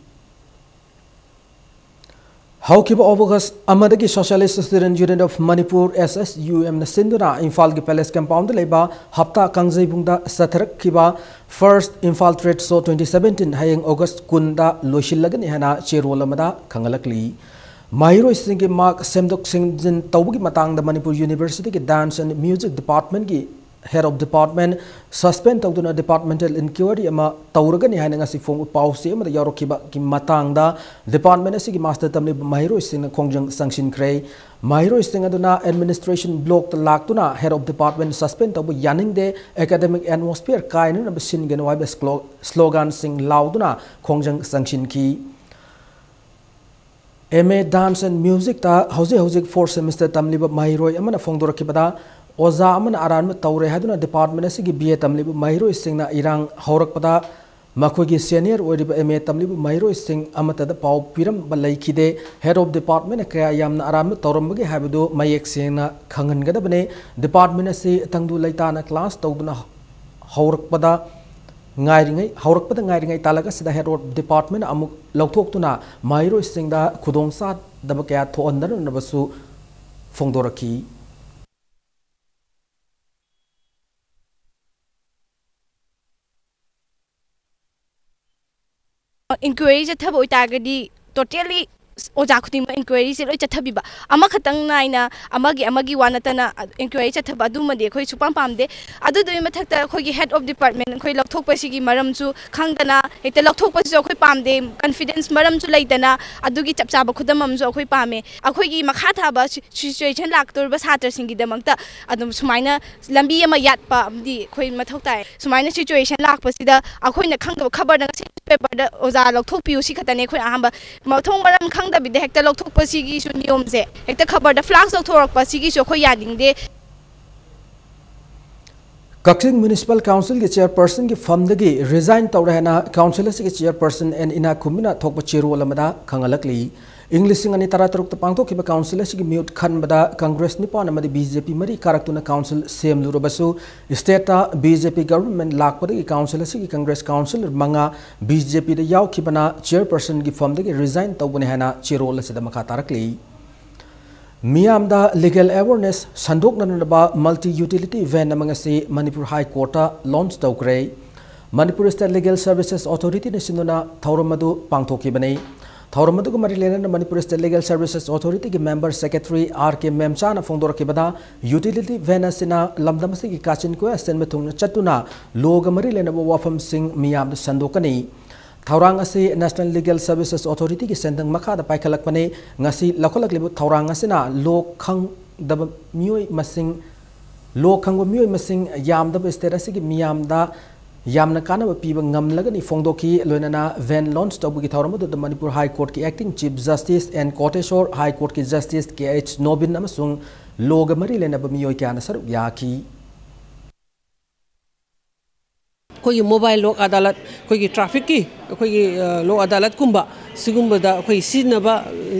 ꯍꯧꯈꯤꯕ August ꯑꯃꯗꯒꯤ Socialist Student Union of Manipur, S S U M ꯅ ꯁꯤꯟꯗꯨꯅ ꯏꯝꯐꯥꯜꯒꯤ Palace Compoundꯗ ꯂꯩꯕ ꯍꯞꯇꯥ ꯀꯥꯡꯖꯩꯕꯨꯡꯗ ꯆꯠꯊꯔꯛꯈꯤꯕ First Imphal Trade Show twenty seventeen ꯍꯌꯦꯡ August ꯀꯨꯟꯗ ꯂꯣꯏꯁꯤꯜꯂꯒꯅꯤ ꯍꯥꯏꯅ ꯆꯦꯔꯣꯜ ꯑꯃꯗ ꯈꯪꯍꯜꯂꯛꯂꯤ꯫ ꯃꯍꯩꯔꯣꯏꯁꯤꯡꯒꯤ mark ꯁꯦꯝꯗꯣꯛ ꯁꯦꯝꯖꯤꯟ ꯇꯧꯕꯒꯤ ꯃꯇꯥꯡꯗ Manipur Universityꯒꯤ Dance and Music Departmentꯀꯤ head of department suspend ꯇꯧꯗꯨꯅ departmental inquiry ꯑꯃ ꯇꯧꯔꯒꯅꯤ ꯍꯥꯏꯅ ꯉꯁꯤ ꯐꯣꯡꯕ ꯄꯥꯎꯆꯦ ꯑꯃꯗ ꯌꯥꯎꯔꯛꯈꯤꯕꯒꯤ ꯃꯇꯥꯡꯗ department ꯑꯁꯤꯒꯤ master ꯇꯝꯂꯤꯕ ꯃꯍꯩꯔꯣꯏꯁꯤꯡꯅ ꯈꯣꯡꯖꯪ ꯆꯪꯁꯤꯟꯈ꯭ꯔꯦ꯫ ꯃꯍꯩꯔꯣꯏꯁꯤꯡ ꯑꯗꯨꯅ administration blockꯇ ꯂꯥꯛꯇꯨꯅ head of department suspend ꯇꯧꯕ ꯌꯥꯅꯤꯡꯗꯦ, academic atmosphere ꯀꯥꯏꯅꯅꯕ ꯁꯤꯟꯒꯅꯨ ꯍꯥꯏꯕ ꯁ꯭ꯂꯣ-, sloganꯁꯤꯡ ꯂꯥꯎꯗꯨꯅ ꯈꯣꯡꯖꯪ ꯆꯪꯁꯤꯟꯈꯤ꯫ M A Dance and Musicꯇ ꯍꯧꯖꯤꯛ ꯍꯧꯖꯤꯛ fourth semester ꯇꯝꯂꯤꯕ ꯃꯍꯩꯔꯣꯏ ꯑꯃꯅ ꯐꯣꯡꯗꯣꯔꯛꯈꯤꯕꯗ, ꯑꯣꯖꯥ ꯑꯃꯅ ꯑꯔꯥꯟꯕ ꯇꯧꯔꯦ ꯍꯥꯏꯗꯨꯅ department ꯑꯁꯤꯒꯤ B A ꯇꯝꯂꯤꯕ ꯃꯍꯩꯔꯣꯏꯁꯤꯡꯅ ꯏꯔꯥꯡ ꯍꯧꯔꯛꯄꯗ, ꯃꯈꯣꯏꯒꯤ senior ꯑꯣꯏꯔꯤꯕ M A ꯇꯝꯂꯤꯕ ꯃꯍꯩꯔꯣꯏꯁꯤꯡ ꯑꯃꯠꯇꯗ ꯄꯥꯎ ꯄꯤꯔꯝꯕ ꯂꯩꯈꯤꯗꯦ꯫ Head of departmentꯅ ꯀꯌꯥ ꯌꯥꯝꯅ ꯑꯔꯥꯟꯕ ꯇꯧꯔꯝꯕꯒꯦ ꯍꯥꯏꯕꯗꯨ ꯃꯌꯦꯛ ꯁꯦꯡꯅ ꯈꯪꯍꯟꯒꯗꯕꯅꯤ꯫ Department ꯑꯁꯤ ꯇꯪꯗꯨ ꯂꯩꯇꯥꯅ class ꯇꯧꯗꯨꯅ ꯍꯧꯔꯛꯄꯗ ꯉꯥꯏꯔꯤꯉꯩ, ꯍꯧꯔꯛꯄꯗ ꯉꯥꯏꯔꯤꯉꯩ ꯇꯥꯂꯛ ꯑꯁꯤꯗ head of department ꯑꯃꯨꯛ ꯂꯧꯊꯣꯛꯇꯨꯅ ꯃꯍꯩꯔꯣꯏꯁꯤꯡꯗ ꯈꯨꯗꯣꯡꯆꯥꯗꯕ ꯀꯌꯥ ꯊꯣꯛꯍꯟꯗꯅꯕꯁꯨ ꯐꯣꯡꯗꯣꯔꯛꯈꯤ꯫ Inquiry ꯆꯠꯊꯕ ꯑꯣꯏꯇꯥꯔꯒꯗꯤ totally ꯑꯣꯖꯥ ꯈꯨꯗꯤꯡꯃꯛ inquiryꯁꯦ ꯂꯣꯏ ꯆꯠꯊꯕꯤꯕ, ꯑꯃꯈꯛꯇꯪ ꯅꯥꯏꯅ ꯑꯃꯒꯤ ꯑꯃꯒꯤ ꯋꯥ ꯅꯠꯇꯅ inquiry ꯆꯠꯊꯕ, ꯑꯗꯨꯃꯗꯤ ꯑꯩꯈꯣꯏ ꯁꯨꯄꯥꯝ ꯄꯥꯝꯗꯦ꯫ ꯑꯗꯨꯗꯨꯒꯤ ꯃꯊꯛꯇ ꯑꯩꯈꯣꯏꯒꯤ head of department ꯑꯩꯈꯣꯏ ꯂꯧꯊꯣꯛꯄꯁꯤꯒꯤ ꯃꯔꯝꯁꯨ ꯈꯪꯗꯅ, ꯍꯦꯛꯇ ꯂꯧꯊꯣꯛꯄꯁꯤꯁꯨ ꯑꯩꯈꯣꯏ ꯄꯥꯝꯗꯦ꯫ Confidence ꯃꯔꯝꯁꯨ ꯂꯩꯇꯅ, ꯑꯗꯨꯒꯤ ꯆꯞ ꯆꯥꯕ ꯈꯨꯗꯝ ꯑꯃꯁꯨ ꯑꯩꯈꯣꯏ ꯄꯥꯝꯃꯦ꯫ ꯑꯩꯈꯣꯏꯒꯤ ꯃꯈꯥ ꯊꯥꯕ ꯁꯤ-, situation ꯂꯥꯛꯇꯧꯔꯤꯕ ꯁꯥꯇ꯭ꯔꯁꯤꯡꯒꯤꯗꯃꯛꯇ ꯑꯗꯨꯝ ꯁꯨꯃꯥꯏꯅ ꯂꯝꯕꯤ ꯑꯃ ꯌꯥꯠꯄ ꯑꯃꯗꯤ ꯑꯩꯈꯣꯏ ꯃꯊꯧ ꯇꯥꯏ꯫ ꯁꯨꯃꯥꯏꯅ situation ꯂꯥꯛꯄꯁꯤꯗ ꯑꯩꯈꯣꯏꯅ ꯈꯪꯗꯕ ꯈꯕꯔꯗ ꯉꯁꯤ newspaperꯗ ꯑꯣꯖꯥ ꯂꯧꯊꯣꯛꯄꯤꯌꯨ ꯁꯤ ꯈꯛꯇꯅꯦ ꯑꯩꯈꯣꯏꯅ ꯑꯍꯥꯟꯕ ꯃꯊꯣꯡ ꯃꯔꯝ ꯈꯪꯗꯕꯤꯗ ꯍꯦꯛꯇ ꯂꯧꯊꯣꯛꯄꯁꯤꯒꯤꯁꯨ ꯅꯤꯌꯣꯝꯁꯦ, ꯍꯦꯛꯇ ꯈꯕꯔꯗ flash ꯂꯧꯊꯣꯔꯛꯄ ꯁꯤꯒꯤꯁꯨ ꯑꯩꯈꯣꯏ ꯌꯥꯅꯤꯡꯗꯦ꯫ ꯀꯛꯆꯤꯡ Municipal Councilꯒꯤ chairpersonꯒꯤ ꯐꯝꯗꯒꯤ resign ꯇꯧꯔꯦ ꯍꯥꯏꯅ council ꯑꯁꯤꯒꯤ chairperson ꯑꯦꯟ ꯏꯅꯥꯛꯈꯨꯟꯕꯤꯅ ꯊꯣꯛꯄ ꯆꯦꯔꯣꯜ ꯑꯃꯗ ꯈꯪꯍꯜꯂꯛꯂꯤ꯫ ꯏꯪ ꯂꯤꯁꯤꯡ ꯑꯅꯤ ꯇꯔꯥꯇꯔꯨꯛꯇ ꯄꯥꯡꯊꯣꯛꯈꯤꯕ council ꯑꯁꯤꯒꯤ ꯃꯤꯍꯨꯠ ꯈꯟꯕꯗ Congress ꯅꯤꯄꯥꯟ ꯑꯃꯗꯤ B J P ꯃꯔꯤ ꯀꯥꯔꯛꯇꯨꯅ council ꯁꯦꯝꯂꯨꯔꯕꯁꯨ, stateꯇ B J P government ꯂꯥꯛꯄꯗꯒꯤ council ꯑꯁꯤꯒꯤ Congress councillor ꯃꯉꯥ B J Pꯗ ꯌꯥꯎꯈꯤꯕꯅ chairpersonꯒꯤ ꯐꯝꯗꯒꯤ resign ꯇꯧꯕꯅꯤ ꯍꯥꯏꯅ ꯆꯦꯔꯣꯜ ꯑꯁꯤꯗ ꯃꯈꯥ ꯇꯥꯔꯛꯂꯤ꯫ ꯃꯤꯌꯥꯝꯗ legal awareness ꯁꯟꯗꯣꯛꯅꯅꯕ multi utility van ꯑꯃ ꯉꯁꯤ ꯃꯅꯤꯄꯨꯔ High Courtꯇ launch ꯇꯧꯈ꯭ꯔꯦ꯫ ꯃꯅꯤꯄꯨꯔ State Legal Services Authorityꯅ ꯁꯤꯟꯗꯨꯅ ꯊꯧꯔꯝ ꯑꯗꯨ ꯄꯥꯡꯊꯣꯛꯈꯤꯕꯅꯤ꯫ ꯊꯧꯔꯝ ꯑꯗꯨꯒ ꯃꯔꯤ ꯂꯩꯅꯅ Manipur State Legal Services Authority ꯒꯤ member secretary R K ꯃꯦꯝꯆꯥꯅ ꯐꯣꯡꯗꯣꯔꯛꯈꯤꯕꯗ, utility van ꯑꯁꯤꯅ ꯂꯝꯗꯝ ꯑꯁꯤꯒꯤ ꯀꯥꯆꯤꯟ ꯀꯣꯌꯥ ꯆꯦꯟꯕ ꯊꯨꯡꯅ ꯆꯠꯇꯨꯅ ꯂꯣꯒ ꯃꯔꯤ ꯂꯩꯅꯕ ꯋꯥꯐꯝꯁꯤꯡ ꯃꯤꯌꯥꯝꯗ ꯁꯟꯗꯣꯛꯀꯅꯤ꯫ ꯊꯧꯔꯥꯡ ꯑꯁꯤ National Legal Services Authority ꯒꯤ ꯁꯦꯟꯊꯪ ꯃꯈꯥꯗ ꯄꯥꯏꯈꯠꯂꯛꯄꯅꯤ꯫ ꯉꯁꯤ ꯂꯧꯈꯠꯂꯛꯂꯤꯕ ꯊꯧꯔꯥꯡ ꯑꯁꯤꯅ ꯂꯣ ꯈꯪꯗꯕ ꯃꯤꯑꯣꯏ ꯃꯁꯤꯡ, ꯂꯣ ꯈꯪꯕ ꯃꯤꯑꯣꯏ ꯃꯁꯤꯡ ꯌꯥꯝꯗꯕ state ꯑꯁꯤꯒꯤ ꯃꯤꯌꯥꯝꯗ ꯌꯥꯝꯅ ꯀꯥꯟꯅꯕ ꯄꯤꯕ ꯉꯝꯂꯒꯅꯤ ꯐꯣꯡꯗꯣꯛꯈꯤ꯫ ꯂꯣꯏꯅꯅ van launch ꯇꯧꯕꯒꯤ ꯊꯧꯔꯝ ꯑꯗꯨꯗ ꯃꯅꯤꯄꯨꯔ High Court ꯀꯤ Acting Chief Justice N ꯀꯣꯇꯦꯁꯣꯔ, High Court ꯀꯤ Justice K H ꯅꯣꯕꯤꯟ ꯑꯃꯁꯨꯡ ꯂꯣꯒ ꯃꯔꯤ ꯂꯩꯅꯕ ꯃꯤꯑꯣꯏ ꯀꯌꯥꯅ ꯁꯔꯨꯛ ꯌꯥꯈꯤ꯫ ꯑꯩꯈꯣꯏꯒꯤ mobile ꯂꯣꯛ ꯑꯗꯥꯂꯠ, ꯑꯩꯈꯣꯏꯒꯤ traffic ꯀꯤ ꯑꯩꯈꯣꯏꯒꯤ, ꯑ, ꯂꯣꯛ ꯑꯗꯥꯂꯠꯀꯨꯝꯕ ꯁꯤꯒꯨꯝꯕꯗ ꯑꯩꯈꯣꯏ ꯁꯤꯖꯤꯟꯅꯕ,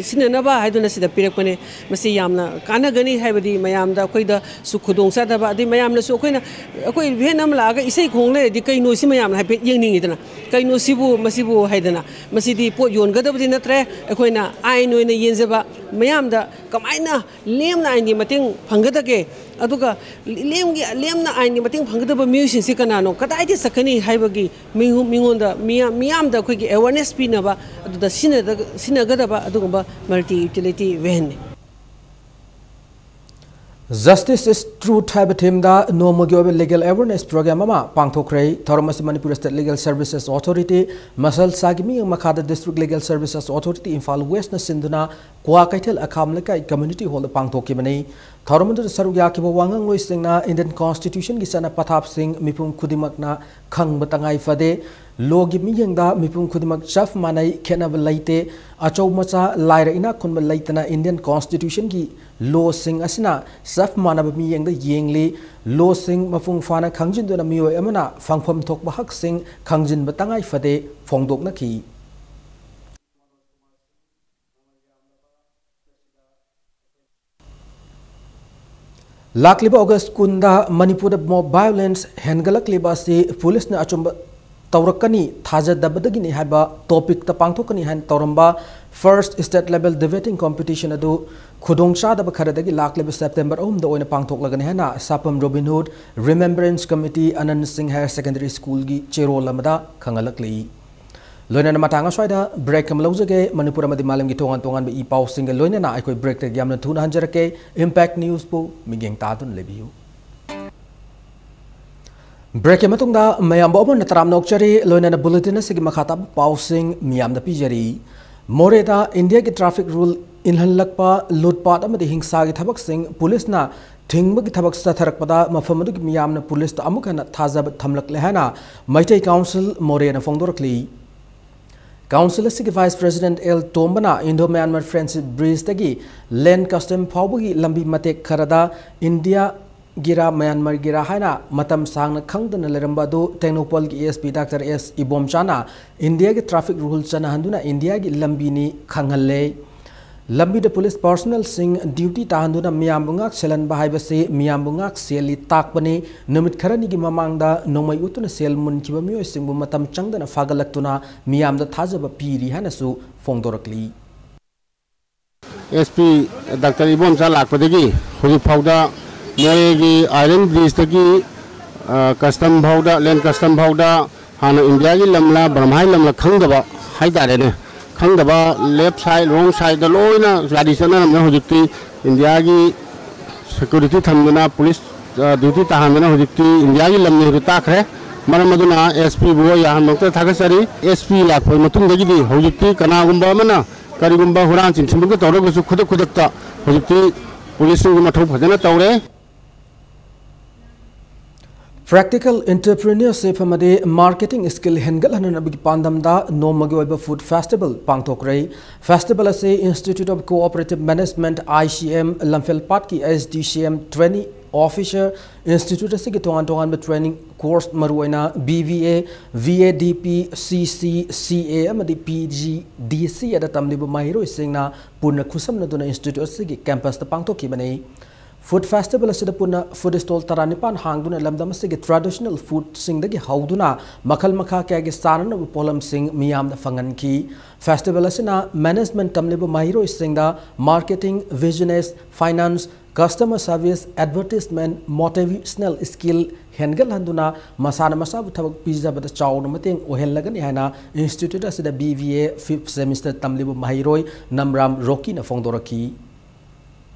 ꯁꯤꯖꯤꯟꯅꯅꯕ ꯍꯥꯏꯗꯨꯅ ꯁꯤꯗ ꯄꯤꯔꯛꯄꯅꯦ꯫ ꯃꯁꯤ ꯌꯥꯝꯅ ꯀꯥꯟꯅꯒꯅꯤ, ꯍꯥꯏꯕꯗꯤ ꯃꯌꯥꯝꯗ ꯑꯩꯈꯣꯏꯗꯁꯨ ꯈꯨꯗꯣꯡꯆꯥꯗꯕ, ꯑꯗꯩ ꯃꯌꯥꯝꯅꯁꯨ ꯑꯩꯈꯣꯏꯅ, ꯑꯩꯈꯣꯏ van ꯑꯃ ꯂꯥꯛꯑꯒ ꯏꯁꯩ ꯈꯣꯡ ꯂꯩꯔꯗꯤ ꯀꯩꯅꯣ ꯁꯤ ꯃꯌꯥꯝꯅ ꯍꯥꯏꯐꯦꯠ ꯌꯦꯡꯅꯤꯡꯉꯤꯗꯅ, ꯀꯩꯅꯣ ꯁꯤꯕꯨ, ꯃꯁꯤꯕꯨ ꯍꯥꯏꯗꯅ꯫ ꯃꯁꯤꯗꯤ ꯄꯣꯠ ꯌꯣꯟꯒꯗꯕꯗꯤ ꯅꯠꯇ꯭ꯔꯦ, ꯑꯩꯈꯣꯏꯅ ꯑꯥꯏꯟ ꯑꯣꯏꯅ ꯌꯦꯟꯖꯕ, ꯃꯌꯥꯝꯗ ꯀꯃꯥꯏꯅ ꯂꯦꯝꯅ ꯑꯥꯏꯟꯒꯤ ꯃꯇꯦꯡ ꯐꯪꯒꯗꯒꯦ? ꯑꯗꯨꯒ ꯂꯦꯝꯒꯤ-, ꯂꯦꯝꯅ ꯑꯥꯏꯟꯒꯤ ꯃꯇꯦꯡ ꯐꯪꯒꯗꯕ ꯃꯤꯑꯣꯏꯁꯤꯡꯁꯤ ꯀꯅꯥꯅꯣ? ꯀꯗꯥꯏꯗ ꯆꯠꯀꯅꯤ ꯍꯥꯏꯕꯒꯤ ꯃꯤꯉꯣ-, ꯃꯤꯉꯣꯟꯗ, ꯃꯤꯌꯥꯝ, ꯃꯤꯌꯥꯝꯗ ꯑꯩꯈꯣꯏꯒꯤ awareness ꯄꯤꯅꯕ, ꯑꯗꯨꯗ ꯁꯤꯖꯤꯟꯅꯗ-, ꯁꯤꯖꯤꯟꯅꯒꯗꯕ ꯑꯗꯨꯒꯨꯝꯕ multi utility van ꯅꯤ꯫ Justice is Truth ꯍꯥꯏꯕ theme ꯗ ꯅꯣꯡꯃꯒꯤ ꯑꯣꯏꯕ legal awareness program ꯑꯃ ꯄꯥꯡꯊꯣꯛꯈ꯭ꯔꯦ꯫ ꯊꯧꯔꯝ ꯑꯁꯤ Manipur State Legal Services Authority, ꯃꯁꯜꯁꯥꯒꯤ ꯃꯤꯠꯌꯦꯡ ꯃꯈꯥꯗ District Legal Services Authority Imphal West ꯅ ꯁꯤꯟꯗꯨꯅ ꯀ꯭ꯋꯥꯀꯩꯊꯦꯜ ꯑꯈꯥꯝ ꯂꯩꯀꯥꯏ community hall ꯗ ꯄꯥꯡꯊꯣꯛꯈꯤꯕꯅꯤ꯫ ꯊꯧꯔꯝ ꯑꯗꯨꯗ ꯁꯔꯨꯛ ꯌꯥꯈꯤꯕ ꯋꯥ ꯉꯥꯡꯂꯣꯏꯁꯤꯡꯅ Indian Constitution ꯒꯤ ꯆꯠꯅ ꯄꯊꯥꯞꯁꯤꯡ ꯃꯤꯄꯨꯝ ꯈꯨꯗꯤꯡꯃꯛꯅ ꯈꯪꯕ ꯇꯉꯥꯏ ꯐꯗꯦ꯫ ꯂꯣꯒꯤ ꯃꯤꯠꯌꯦꯡꯗ ꯃꯤꯄꯨꯝ ꯈꯨꯗꯤꯡꯃꯛ ꯆꯞ ꯃꯥꯟꯅꯩ, ꯈꯦꯠꯅꯕ ꯂꯩꯇꯦ꯫ ꯑꯆꯧ ꯃꯆꯥ, ꯂꯥꯏꯔ ꯏꯅꯥꯛ ꯈꯨꯟꯕ ꯂꯩꯇꯅ Indian Constitution ꯒꯤ ꯂꯣꯁꯤꯡ ꯑꯁꯤꯅ ꯆꯞ ꯃꯥꯟꯅꯕ ꯃꯤꯠꯌꯦꯡꯗ ꯌꯦꯡꯂꯤ꯫ ꯂꯣꯁꯤꯡ ꯃꯄꯨꯡ ꯐꯥꯅ ꯈꯪꯖꯤꯟꯗꯨꯅ ꯃꯤꯑꯣꯏ ꯑꯃꯅ ꯐꯪꯐꯝ ꯊꯣꯛꯄ ꯍꯛꯁꯤꯡ ꯈꯪꯖꯤꯟꯕ ꯇꯉꯥꯏ ꯐꯗꯦ ꯐꯣꯡꯗꯣꯛꯅꯈꯤ꯫ ꯂꯥꯛꯂꯤꯕ ꯑꯣꯒꯁ ꯀꯨꯟꯗ ꯃꯅꯤꯄꯨꯔꯗ mob violence ꯍꯦꯟꯒꯠꯂꯛꯂꯤꯕ ꯑꯁꯤ ꯄꯨꯂꯤꯁꯅ ꯑꯆꯨꯝꯕ ꯇꯧꯔꯛꯀꯅꯤ ꯊꯥꯖꯗꯕꯗꯒꯤꯅꯤ ꯍꯥꯏꯕ topic ꯇ ꯄꯥꯡꯊꯣꯛꯀꯅꯤ ꯍꯥꯏꯅ ꯇꯧꯔꯝꯕ first state level debating competition ꯑꯗꯨ ꯈꯨꯗꯣꯡꯆꯥꯗꯕ ꯈꯔꯗꯒꯤ ꯂꯥꯛꯂꯤꯕ September ꯑꯍꯨꯝꯗ ꯑꯣꯏꯅ ꯄꯥꯡꯊꯣꯛꯂꯒꯅꯤ ꯍꯥꯏꯅ ꯁꯥꯄꯝ Robin Hood Remembrance Committee, ꯑꯅꯟ ꯁꯤꯡ Higher Secondary School ꯒꯤ ꯆꯦꯔꯣꯜ ꯑꯃꯗ ꯈꯪꯍꯜꯂꯛꯂꯤ꯫ ꯂꯣꯏꯅꯅ ꯃꯇꯥꯡ ꯑꯁ꯭ꯋꯥꯏꯗ break ꯑꯃ ꯂꯧꯖꯒꯦ꯫ ꯃꯅꯤꯄꯨꯔ ꯑꯃꯗꯤ ꯃꯥꯂꯦꯝꯒꯤ ꯇꯣꯉꯥꯟ ꯇꯣꯉꯥꯟꯕ ꯏ ꯄꯥꯎꯁꯤꯡꯒ ꯂꯣꯏꯅꯅ ꯑꯩꯈꯣꯏ breakꯇꯒꯤ ꯌꯥꯝꯅ ꯊꯨꯅ ꯍꯟꯖꯔꯛꯀꯦ꯫ Impact Newsꯄꯨ ꯃꯤꯠꯌꯦꯡ ꯇꯥꯗꯨꯅ ꯂꯩꯕꯤꯌꯨ꯫ Breakꯀꯤ ꯃꯇꯨꯡꯗ ꯃꯌꯥꯝꯕꯨ ꯑꯃꯨꯛ ꯍꯟꯅ ꯇꯔꯥꯝꯅ ꯑꯣꯛꯆꯔꯤ꯫ ꯂꯣꯏꯅꯅ bulletin ꯑꯁꯤꯒꯤ ꯃꯈꯥ ꯇꯥꯕ ꯄꯥꯎꯁꯤꯡ ꯃꯤꯌꯥꯝꯗ ꯄꯤꯖꯔꯤ꯫ ꯃꯣꯔꯦꯗ ꯏꯟꯗꯤꯌꯥꯒꯤ traffic rule ꯏꯟꯍꯜꯂꯛꯄ, ꯂꯨꯠꯄꯥꯠ ꯑꯃꯗꯤ ꯍꯤꯡꯁꯥꯒꯤ ꯊꯕꯛꯁꯤꯡ ꯄꯨꯂꯤꯁꯅ ꯊꯤꯡꯕꯒꯤ ꯊꯕꯛ ꯆꯠꯊꯔꯛꯄꯗ ꯃꯐꯝ ꯑꯗꯨꯒꯤ ꯃꯤꯌꯥꯝꯅ ꯄꯨꯂꯤꯁꯇ ꯑꯃꯨꯛ ꯍꯟꯅ ꯊꯥꯖꯕ ꯊꯝꯂꯛꯂꯦ ꯍꯥꯏꯅ ꯃꯩꯇꯩ Council ꯃꯣꯔꯦꯅ ꯐꯣꯡꯗꯣꯔꯛꯂꯤ꯫ Council ꯑꯁꯤꯒꯤ Vice President ꯑꯦꯜ ꯇꯣꯝꯕꯅ Indo Myanmar Friendship Bridgeꯇꯒꯤ Land Custom ꯐꯥꯎꯕꯒꯤ ꯂꯝꯕꯤ ꯃꯇꯦꯛ ꯈꯔꯗ ꯏꯟꯗꯤꯌꯥꯒꯤꯔꯥ ꯃ꯭ꯌꯥꯟꯃꯥꯔꯒꯤꯔꯥ ꯍꯥꯏꯅ ꯃꯇꯝ ꯁꯥꯡꯅ ꯈꯪꯗꯅ ꯂꯩꯔꯝꯕ ꯑꯗꯨ ꯇꯦꯡꯅꯧꯄꯜꯒꯤ SP Doctor ꯑꯦꯁ ꯏꯕꯣꯝꯆꯥꯅ ꯏꯟꯗꯤꯌꯥꯒꯤ traffic rule ꯆꯠꯅꯍꯟꯗꯨꯅ ꯏꯟꯗꯤꯌꯥꯒꯤ ꯂꯝꯕꯤꯅꯤ ꯈꯪꯍꯜꯂꯦ꯫ ꯂꯝꯕꯤꯗ ꯄꯨꯂꯤꯁ personnelꯁꯤꯡ duty ꯇꯥꯍꯟꯗꯨꯅ ꯃꯤꯌꯥꯝꯕꯨ ꯉꯥꯛ ꯁꯦꯜꯍꯟꯕ ꯍꯥꯏꯕꯁꯤ ꯃꯤꯌꯥꯝꯕꯨ ꯉꯥꯛ ꯁꯦꯜꯂꯤ ꯇꯥꯛꯄꯅꯤ꯫ ꯅꯨꯃꯤꯠ ꯈꯔꯅꯤꯒꯤ ꯃꯃꯥꯡꯗ ꯅꯣꯡꯃꯩ ꯎꯠꯇꯨꯅ ꯁꯦꯜ ꯃꯨꯟꯈꯤꯕ ꯃꯤꯑꯣꯏꯁꯤꯡꯕꯨ ꯃꯇꯝ ꯆꯪꯗꯅ ꯐꯥꯒꯠꯂꯛꯇꯨꯅ ꯃꯤꯌꯥꯝꯗ ꯊꯥꯖꯕ ꯄꯤꯔꯤ ꯍꯥꯏꯅꯁꯨ ꯐꯣꯡꯗꯣꯔꯛꯂꯤ꯫ SP Doctor ꯏꯕꯣꯝꯆꯥ ꯂꯥꯛꯄꯗꯒꯤ ꯍꯧꯖꯤꯛ ꯐꯥꯎꯗ ꯃꯣꯔꯦꯒꯤ Iron Bridgeꯇꯒꯤ, ꯑ, custom ꯐꯥꯎꯗ, land custom ꯐꯥꯎꯗ ꯍꯥꯟꯅ ꯏꯟꯗꯤꯌꯥꯒꯤ ꯂꯝꯂ ꯕꯔꯃꯥꯒꯤ ꯂꯝꯂ ꯈꯪꯗꯕ ꯍꯥꯏꯇꯥꯔꯦꯅꯦ, ꯈꯪꯗꯕ left side, wrong sideꯇ ꯂꯣꯏꯅ ꯒꯥꯔꯤ ꯆꯠꯅꯔꯝꯃꯦ꯫ ꯍꯧꯖꯤꯛꯇꯤ ꯏꯟꯗꯤꯌꯥꯒꯤ security ꯊꯝꯗꯨꯅ, ꯄꯨꯂꯤꯁ, ꯑ, duty ꯇꯥꯍꯟꯗꯅ ꯍꯧꯖꯤꯛꯇꯤ ꯏꯟꯗꯤꯌꯥꯒꯤ ꯂꯝꯅꯤ ꯍꯥꯏꯕ ꯇꯥꯈ꯭ꯔꯦ꯫ ꯃꯔꯝ ꯑꯗꯨꯅ SPꯕꯨ ꯑꯩ ꯑꯍꯥꯟꯕꯃꯛꯇ ꯊꯥꯒꯠꯆꯔꯤ꯫ SP ꯂꯥꯛꯄ ꯃꯇꯨꯡꯗꯒꯤꯗꯤ ꯍꯧꯖꯤꯛꯇꯤ ꯀꯅꯥꯒꯨꯝꯕ ꯑꯃꯅ ꯀꯔꯤꯒꯨꯝꯕ ꯍꯨꯔꯥꯟ ꯆꯤꯟꯊꯤꯕꯒ ꯇꯧꯔꯒꯁꯨ ꯈꯨꯗꯛ ꯈꯨꯗꯛꯇ ꯍꯧꯖꯤꯛꯇꯤ ꯄꯨꯂꯤꯁꯁꯤꯡꯒꯤ ꯃꯊꯧ ꯐꯖꯅ ꯇꯧꯔꯦ꯫ Practical entrepreneurship ꯑꯃꯗꯤ marketing skill ꯍꯦꯟꯒꯠꯍꯟꯅꯕꯒꯤ ꯄꯥꯟꯗꯝꯗ ꯅꯣꯡꯃꯒꯤ ꯑꯣꯏꯕ food festival ꯄꯥꯡꯊꯣꯛꯈ꯭ꯔꯦ꯫ Festival ꯑꯁꯤ Institute of Cooperative Management, ICM, ꯂꯝꯐꯦꯜꯄꯥꯠꯀꯤ SDCM trainee officer, institute ꯑꯁꯤꯒꯤ ꯇꯣꯉꯥꯟ ꯇꯣꯉꯥꯟꯕ training course, ꯃꯔꯨꯑꯣꯏꯅ BVA, VADP, CC, CA ꯑꯃꯗꯤ PGDCAꯗ ꯇꯝꯂꯤꯕ ꯃꯍꯩꯔꯣꯏꯁꯤꯡꯅ ꯄꯨꯟꯅ ꯈꯨꯠꯁꯝꯅꯗꯨꯅ institute ꯑꯁꯤꯒꯤ campusꯇ ꯄꯥꯡꯊꯣꯛꯈꯤꯕꯅꯤ꯫ Food festival ꯑꯁꯤꯗ ꯄꯨꯟꯅ food stall ꯇꯔꯥꯅꯤꯄꯥꯟ ꯍꯥꯡꯗꯨꯅ ꯂꯝꯗꯝ ꯑꯁꯤꯒꯤ traditional foodꯁꯤꯡꯗꯒꯤ ꯍꯧꯗꯨꯅ ꯃꯈꯜ ꯃꯈꯥ ꯀꯌꯥꯒꯤ ꯆꯥꯅꯅꯕ ꯄꯣꯠꯂꯝꯁꯤꯡ ꯃꯤꯌꯥꯝꯗ ꯐꯪꯍꯟꯈꯤ꯫ Festival ꯑꯁꯤꯅ management ꯇꯝꯂꯤꯕ ꯃꯍꯩꯔꯣꯏꯁꯤꯡꯗ marketing, business, finance, customer service, advertisement, motivational skill ꯍꯦꯟꯒꯠꯍꯟꯗꯨꯅ ꯃꯁꯥꯅ ꯃꯁꯥꯕꯨ ꯊꯕꯛ ꯄꯤꯖꯕꯗ ꯆꯥꯎꯅ ꯃꯇꯦꯡ ꯑꯣꯏꯍꯜꯂꯒꯅꯤ ꯍꯥꯏꯅ institute ꯑꯁꯤꯗ B B A fifth semester ꯇꯝꯂꯤꯕ ꯃꯍꯩꯔꯣꯏ ꯅꯝꯔꯥꯝ ꯔꯣꯀꯤꯅ ꯐꯣꯡꯗꯣꯔꯛꯈꯤ꯫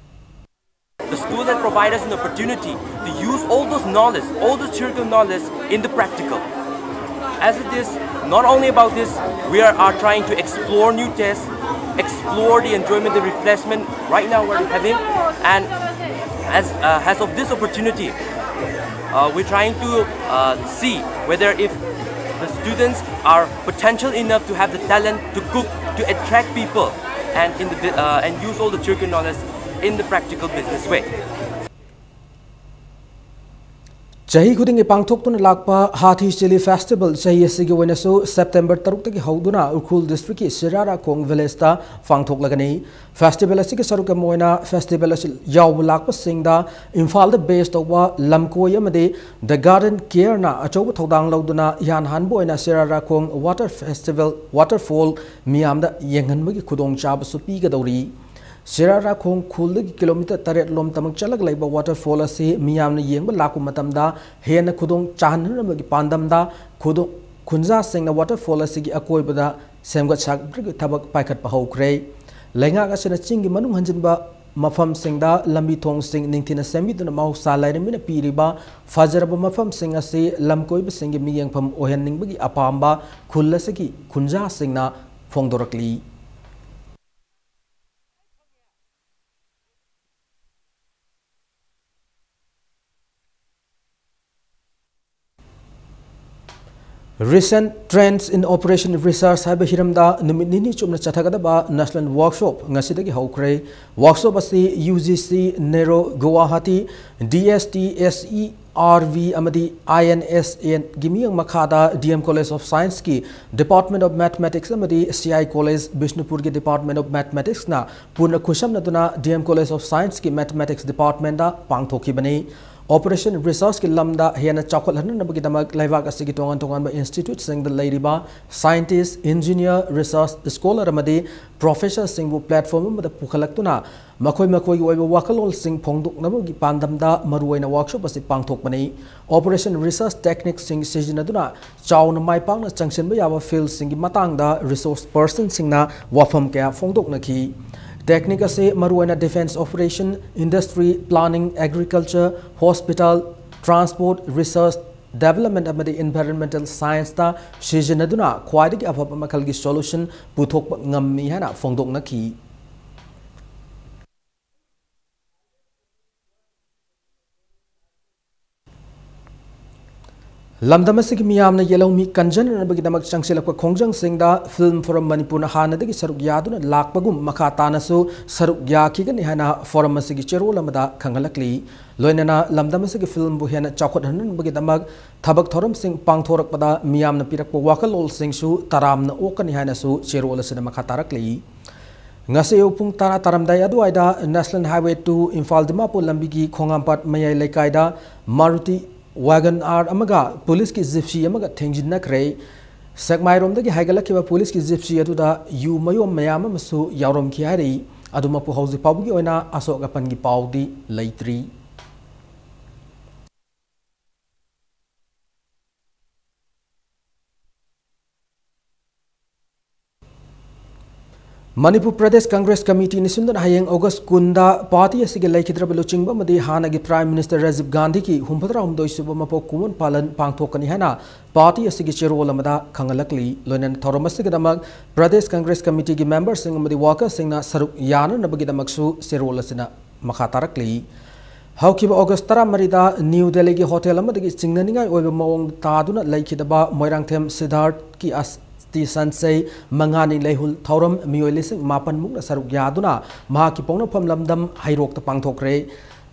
The school that provide us an opportunity to use all those knowledge, all those theoretical knowledge in the practical. As it is, not only about this, we are, are trying to explore new tastes, explore the enjoyment, the refreshment right now we're having, and as, uh, as of this opportunity, uh, we're trying to, uh, see whether if the students are potential enough to have the talent to cook, to attract people, and in the, uh, and use all the theoretical knowledge in the practical business way. ꯆꯍꯤ ꯈꯨꯗꯤꯡꯒꯤ ꯄꯥꯡꯊꯣꯛꯇꯨꯅ ꯂꯥꯛꯄ ꯍꯥꯊꯤ chilli festival ꯆꯍꯤ ꯑꯁꯤꯒꯤ ꯑꯣꯏꯅꯁꯨ September ꯇꯔꯨꯛꯇꯒꯤ ꯍꯧꯗꯨꯅ Ukhrul districtꯀꯤ ꯁꯤꯔꯥꯔꯥꯈꯣꯡ villageꯇ ꯄꯥꯡꯊꯣꯛꯂꯒꯅꯤ꯫ Festival ꯑꯁꯤꯒꯤ ꯁꯔꯨꯛ ꯑꯃ ꯑꯣꯏꯅ festival ꯑꯁꯤ ꯌꯥꯎꯕ ꯂꯥꯛꯄꯁꯤꯡꯗ ꯏꯝꯐꯥꯜꯗ base ꯇꯧꯕ ꯂꯝꯀꯣꯏ ꯑꯃꯗꯤ The Garden Careꯅ ꯑꯆꯧꯕ ꯊꯧꯗꯥꯡ ꯂꯧꯗꯨꯅ ꯏꯍꯥꯟ ꯍꯥꯟꯕ ꯑꯣꯏꯅ ꯁꯤꯔꯥꯔꯥꯈꯣꯡ water festival, waterfall ꯃꯤꯌꯥꯝꯗ ꯌꯦꯡꯍꯟꯕꯒꯤ ꯈꯨꯗꯣꯡꯆꯥꯕꯁꯨ ꯄꯤꯒꯗꯧꯔꯤ꯫ ꯁꯤꯔꯥꯔꯥꯈꯣꯡ ꯈꯨꯜꯗꯒꯤ kilometre ꯇꯔꯦꯠ ꯂꯣꯝ ꯇꯃꯛ ꯆꯠꯂꯒ ꯂꯩꯕ waterfall ꯑꯁꯤ ꯃꯤꯌꯥꯝꯅ ꯌꯦꯡꯕ ꯂꯥꯛꯄ ꯃꯇꯝꯗ ꯍꯦꯟꯅ ꯈꯨꯗꯣꯡ ꯆꯥꯍꯟꯅꯕꯒꯤ ꯄꯥꯟꯗꯝꯗ ꯈꯨꯗꯣꯡ-, ꯈꯨꯟꯖꯥꯁꯤꯡꯅ waterfall ꯑꯁꯤꯒꯤ ꯑꯀꯣꯏꯕꯗ ꯁꯦꯝꯒꯠ ꯁꯥꯒꯠꯄꯒꯤ ꯊꯕꯛ ꯄꯥꯏꯈꯠꯄ ꯍꯧꯈ꯭ꯔꯦ꯫ ꯂꯩꯉꯥꯛ ꯑꯁꯤꯅ ꯆꯤꯡꯒꯤ ꯃꯅꯨꯡ ꯍꯟꯖꯤꯟꯕ ꯃꯐꯝꯁꯤꯡꯗ ꯂꯝꯕꯤ ꯊꯣꯡꯁꯤꯡ ꯅꯤꯡꯊꯤꯅ ꯁꯦꯝꯕꯤꯗꯨꯅ ꯃꯍꯧꯁꯥ ꯂꯥꯏꯔꯦꯝꯕꯤꯅ ꯄꯤꯔꯤꯕ ꯐꯖꯔꯕ ꯃꯐꯝꯁꯤꯡ ꯑꯁꯤ ꯂꯝꯀꯣꯏꯕꯁꯤꯡꯒꯤ ꯃꯤꯠꯌꯦꯡꯐꯝ ꯑꯣꯏꯍꯟꯅꯤꯡꯕꯒꯤ ꯑꯄꯥꯝꯕ ꯈꯨꯜ ꯑꯁꯤꯒꯤ ꯈꯨꯟꯖꯥꯁꯤꯡꯅ ꯐꯣꯡꯗꯣꯔꯛꯂꯤ꯫ Recent Trends in Operation Research ꯍꯥꯏꯕ ꯍꯤꯔꯝꯗ ꯅꯨꯃꯤꯠ ꯅꯤꯅꯤ ꯆꯨꯞꯅ ꯆꯠꯊꯒꯗꯕ national workshop ꯉꯁꯤꯗꯒꯤ ꯍꯧꯈ꯭ꯔꯦ꯫ Workshop ꯑꯁꯤ U G C, NERO, Guwahati, D S T S E R V ꯑꯃꯗꯤ ꯑꯥꯏ ꯑꯦꯟ ꯑꯦꯁ ꯑꯦꯒꯤ ꯃꯤꯠꯌꯦꯡ ꯃꯈꯥꯗ ꯗꯤ M College of Scienceꯀꯤ Department of Mathematics ꯑꯃꯗꯤ C I College ꯕꯤꯁꯅꯨꯄꯨꯔꯒꯤ Department of Mathematicsꯅ ꯄꯨꯟꯅ ꯈꯨꯠꯁꯝꯅꯗꯨꯅ ꯗꯤ ꯑꯦꯝ College of Scienceꯀꯤ Mathematics Departmentꯇ ꯄꯥꯡꯊꯣꯛꯈꯤꯕꯅꯤ꯫ Operation Researchꯀꯤ ꯂꯝꯗ ꯍꯦꯟꯅ ꯆꯥꯎꯈꯠꯍꯟꯅꯕꯒꯤꯗꯃꯛ ꯂꯩꯕꯥꯛ ꯑꯁꯤꯒꯤ ꯇꯣꯉꯥꯟ ꯇꯣꯉꯥꯟꯕ instituteꯁꯤꯡꯗ ꯂꯩꯔꯤꯕ scientist, engineer, research scholar ꯑꯃꯗꯤ professorꯁꯤꯡꯕꯨ platform ꯑꯃꯗ ꯄꯨꯈꯠꯂꯛꯇꯨꯅ ꯃꯈꯣꯏ ꯃꯈꯣꯏꯒꯤ ꯑꯣꯏꯕ ꯋꯥꯈꯜꯂꯣꯟꯁꯤꯡ ꯐꯣꯡꯗꯣꯛꯅꯕꯒꯤ ꯄꯥꯟꯗꯝꯗ ꯃꯔꯨꯑꯣꯏꯅ workshop ꯑꯁꯤ ꯄꯥꯡꯊꯣꯛꯄꯅꯤ꯫ Operation Research techniqueꯁꯤꯡ ꯁꯤꯖꯤꯟꯅꯗꯨꯅ ꯆꯥꯎꯅ ꯃꯥꯏ ꯄꯥꯛꯅ ꯆꯪꯁꯤꯟꯕ ꯌꯥꯕ fieldꯁꯤꯡꯒꯤ ꯃꯇꯥꯡꯗ resource personꯁꯤꯡꯅ ꯋꯥꯐꯝ ꯀꯌꯥ ꯐꯣꯡꯗꯣꯛꯅꯈꯤ꯫ Technique ꯑꯁꯤ ꯃꯔꯨꯑꯣꯏꯅ defence operation, industry, planning, agriculture, hospital, transport, research, development ꯑꯃꯗꯤ environmental scienceꯇ ꯁꯤꯖꯤꯟꯅꯗꯨꯅ ꯈ꯭ꯋꯥꯏꯗꯒꯤ ꯑꯐꯕ ꯃꯈꯜꯒꯤ solution ꯄꯨꯊꯣꯛꯄ ꯉꯝꯃꯤ ꯍꯥꯏꯅ ꯐꯣꯡꯗꯣꯛꯅꯈꯤ꯫ ꯂꯝꯗꯝ ꯑꯁꯤꯒꯤ ꯃꯤꯌꯥꯝꯅ ꯌꯦꯜꯍꯧꯃꯤ ꯀꯟꯖꯅꯅꯕꯒꯤꯗꯃꯛ ꯆꯪꯁꯤꯜꯂꯛꯄ ꯈꯣꯡꯖꯪꯁꯤꯡꯗ Film Forum ꯃꯅꯤꯄꯨꯔꯅ ꯍꯥꯟꯅꯗꯒꯤ ꯁꯔꯨꯛ ꯌꯥꯗꯨꯅ ꯂꯥꯛꯄꯒꯨꯝ ꯃꯈꯥ ꯇꯥꯅꯁꯨ ꯁꯔꯨꯛ ꯌꯥꯈꯤꯒꯅꯤ ꯍꯥꯏꯅ forum ꯑꯁꯤꯒꯤ ꯆꯦꯔꯣꯜ ꯑꯃꯗ ꯈꯪꯍꯜꯂꯛꯂꯤ꯫ ꯂꯣꯏꯅꯅ ꯂꯝꯗꯝ ꯑꯁꯤꯒꯤ filmꯕꯨ ꯍꯦꯟꯅ ꯆꯥꯎꯈꯠꯍꯟꯅꯕꯒꯤꯗꯃꯛ ꯊꯕꯛ ꯊꯧꯔꯝꯁꯤꯡ ꯄꯥꯡꯊꯣꯔꯛꯄꯗ ꯃꯤꯌꯥꯝꯅ ꯄꯤꯔꯛꯄ ꯋꯥꯈꯜꯂꯣꯟꯁꯤꯡꯁꯨ ꯇꯔꯥꯝꯅ ꯑꯣꯛꯀꯅꯤ ꯍꯥꯏꯅꯁꯨ ꯆꯦꯔꯣꯜ ꯑꯁꯤꯗ ꯃꯈꯥ ꯇꯥꯔꯛꯂꯤ꯫ ꯉꯁꯤ ꯑꯌꯨꯛ ꯄꯨꯡ ꯇꯔꯥ ꯇꯥꯔꯝꯗꯥꯏ ꯑꯗꯨꯋꯥꯏꯗ National Highway two Imphal Dimapur ꯂꯝꯕꯤꯒꯤ ꯈꯣꯡꯉꯥꯝꯄꯥꯠ ꯃꯌꯥꯏ ꯂꯩꯀꯥꯏꯗ Maruti Wagon R ꯑꯃꯒ ꯄꯨꯂꯤꯁꯀꯤ Gypsy ꯑꯃꯒ ꯊꯦꯡꯖꯤꯟꯅꯈ꯭ꯔꯦ꯫ ꯁꯦꯛꯃꯥꯏꯔꯣꯝꯗꯒꯤ ꯍꯥꯏꯒꯠꯂꯛꯈꯤꯕ ꯄꯨꯂꯤꯁꯀꯤ Gypsy ꯑꯗꯨꯗ ꯌꯨ ꯃꯌꯣꯝ ꯃꯌꯥꯝ ꯑꯃꯁꯨ ꯌꯥꯎꯔꯝꯈꯤ ꯍꯥꯏꯔꯤ꯫ ꯑꯗꯨꯃꯛꯄꯨ ꯍꯧꯖꯤꯛ ꯐꯥꯎꯕꯒꯤ ꯑꯣꯏꯅ ꯑꯁꯣꯛ ꯑꯄꯟꯒꯤ ꯄꯥꯎꯗꯤ ꯂꯩꯇ꯭ꯔꯤ꯫ ꯃꯅꯤꯄꯨꯔ ꯄ꯭ꯔꯗꯦꯁ ꯀꯪꯒ꯭ꯔꯦꯁ ꯀꯃꯤꯇꯤꯅ ꯁꯤꯟꯗꯨꯅ ꯍꯌꯦꯡ ꯑꯣꯒꯁ ꯀꯨꯟꯗ ꯄꯥꯔꯇꯤ ꯑꯁꯤꯒꯤ ꯂꯩꯈꯤꯗ꯭ꯔꯕ ꯂꯨꯆꯤꯡꯕ ꯑꯃꯗꯤ ꯍꯥꯟꯅꯒꯤ Prime Minister ꯔꯥꯖꯤꯕ ꯒꯥꯟꯙꯤꯒꯤ ꯍꯨꯝꯐꯨꯇꯔꯥꯍꯨꯝꯗꯣꯏ ꯁꯨꯕ ꯃꯄꯣꯛ ꯀꯨꯝꯑꯣꯟ ꯄꯥꯂꯟ ꯄꯥꯡꯊꯣꯛꯀꯅꯤ ꯍꯥꯏꯅ ꯄꯥꯔꯇꯤ ꯑꯁꯤꯒꯤ ꯆꯦꯔꯣꯜ ꯑꯃꯗ ꯈꯪꯍꯜꯂꯛꯂꯤ꯫ ꯂꯣꯏꯅꯅ ꯊꯧꯔꯝ ꯑꯁꯤꯒꯤꯗꯃꯛ ꯄ꯭ꯔꯗꯦꯁ ꯀꯪꯒ꯭ꯔꯦꯁ ꯀꯃꯤꯇꯤꯒꯤ memberꯁꯤꯡ ꯑꯃꯗꯤ workerꯁꯤꯡꯅ ꯁꯔꯨꯛ ꯌꯥꯅꯅꯕꯒꯤꯗꯃꯛꯁꯨ ꯆꯦꯔꯣꯜ ꯑꯁꯤꯅ ꯃꯈꯥ ꯇꯥꯔꯛꯂꯤ꯫ ꯍꯧꯈꯤꯕ ꯑꯣꯒꯁ ꯇꯔꯥꯃꯔꯤꯗ ꯅ꯭ꯌꯨ ꯗꯦꯜꯂꯤꯒꯤ ꯍꯣꯇꯦꯜ ꯑꯃꯗꯒꯤ ꯆꯤꯡꯅꯅꯤꯡꯉꯥꯏ ꯑꯣꯏꯕ ꯃꯑꯣꯡꯗ ꯇꯥꯗꯨꯅ ꯂꯩꯈꯤꯗꯕ ꯃꯣꯏꯔꯥꯡꯊꯦꯝ ꯁꯤꯗꯥꯔꯠꯀꯤ ꯑꯁ ꯇꯤ ꯁꯟꯁꯩ ꯃꯉꯥꯅꯤ ꯂꯩꯍꯨꯜ ꯊꯧꯔꯝ ꯃꯤꯑꯣꯏ ꯂꯤꯁꯤꯡ ꯃꯥꯄꯟ ꯃꯨꯛꯅ ꯁꯔꯨꯛ ꯌꯥꯗꯨꯅ ꯃꯍꯥꯛꯀꯤ ꯄꯣꯛꯅꯐꯝ ꯂꯝꯗꯝ ꯍꯩꯔꯣꯛꯇ ꯄꯥꯡꯊꯣꯛꯈ꯭ꯔꯦ꯫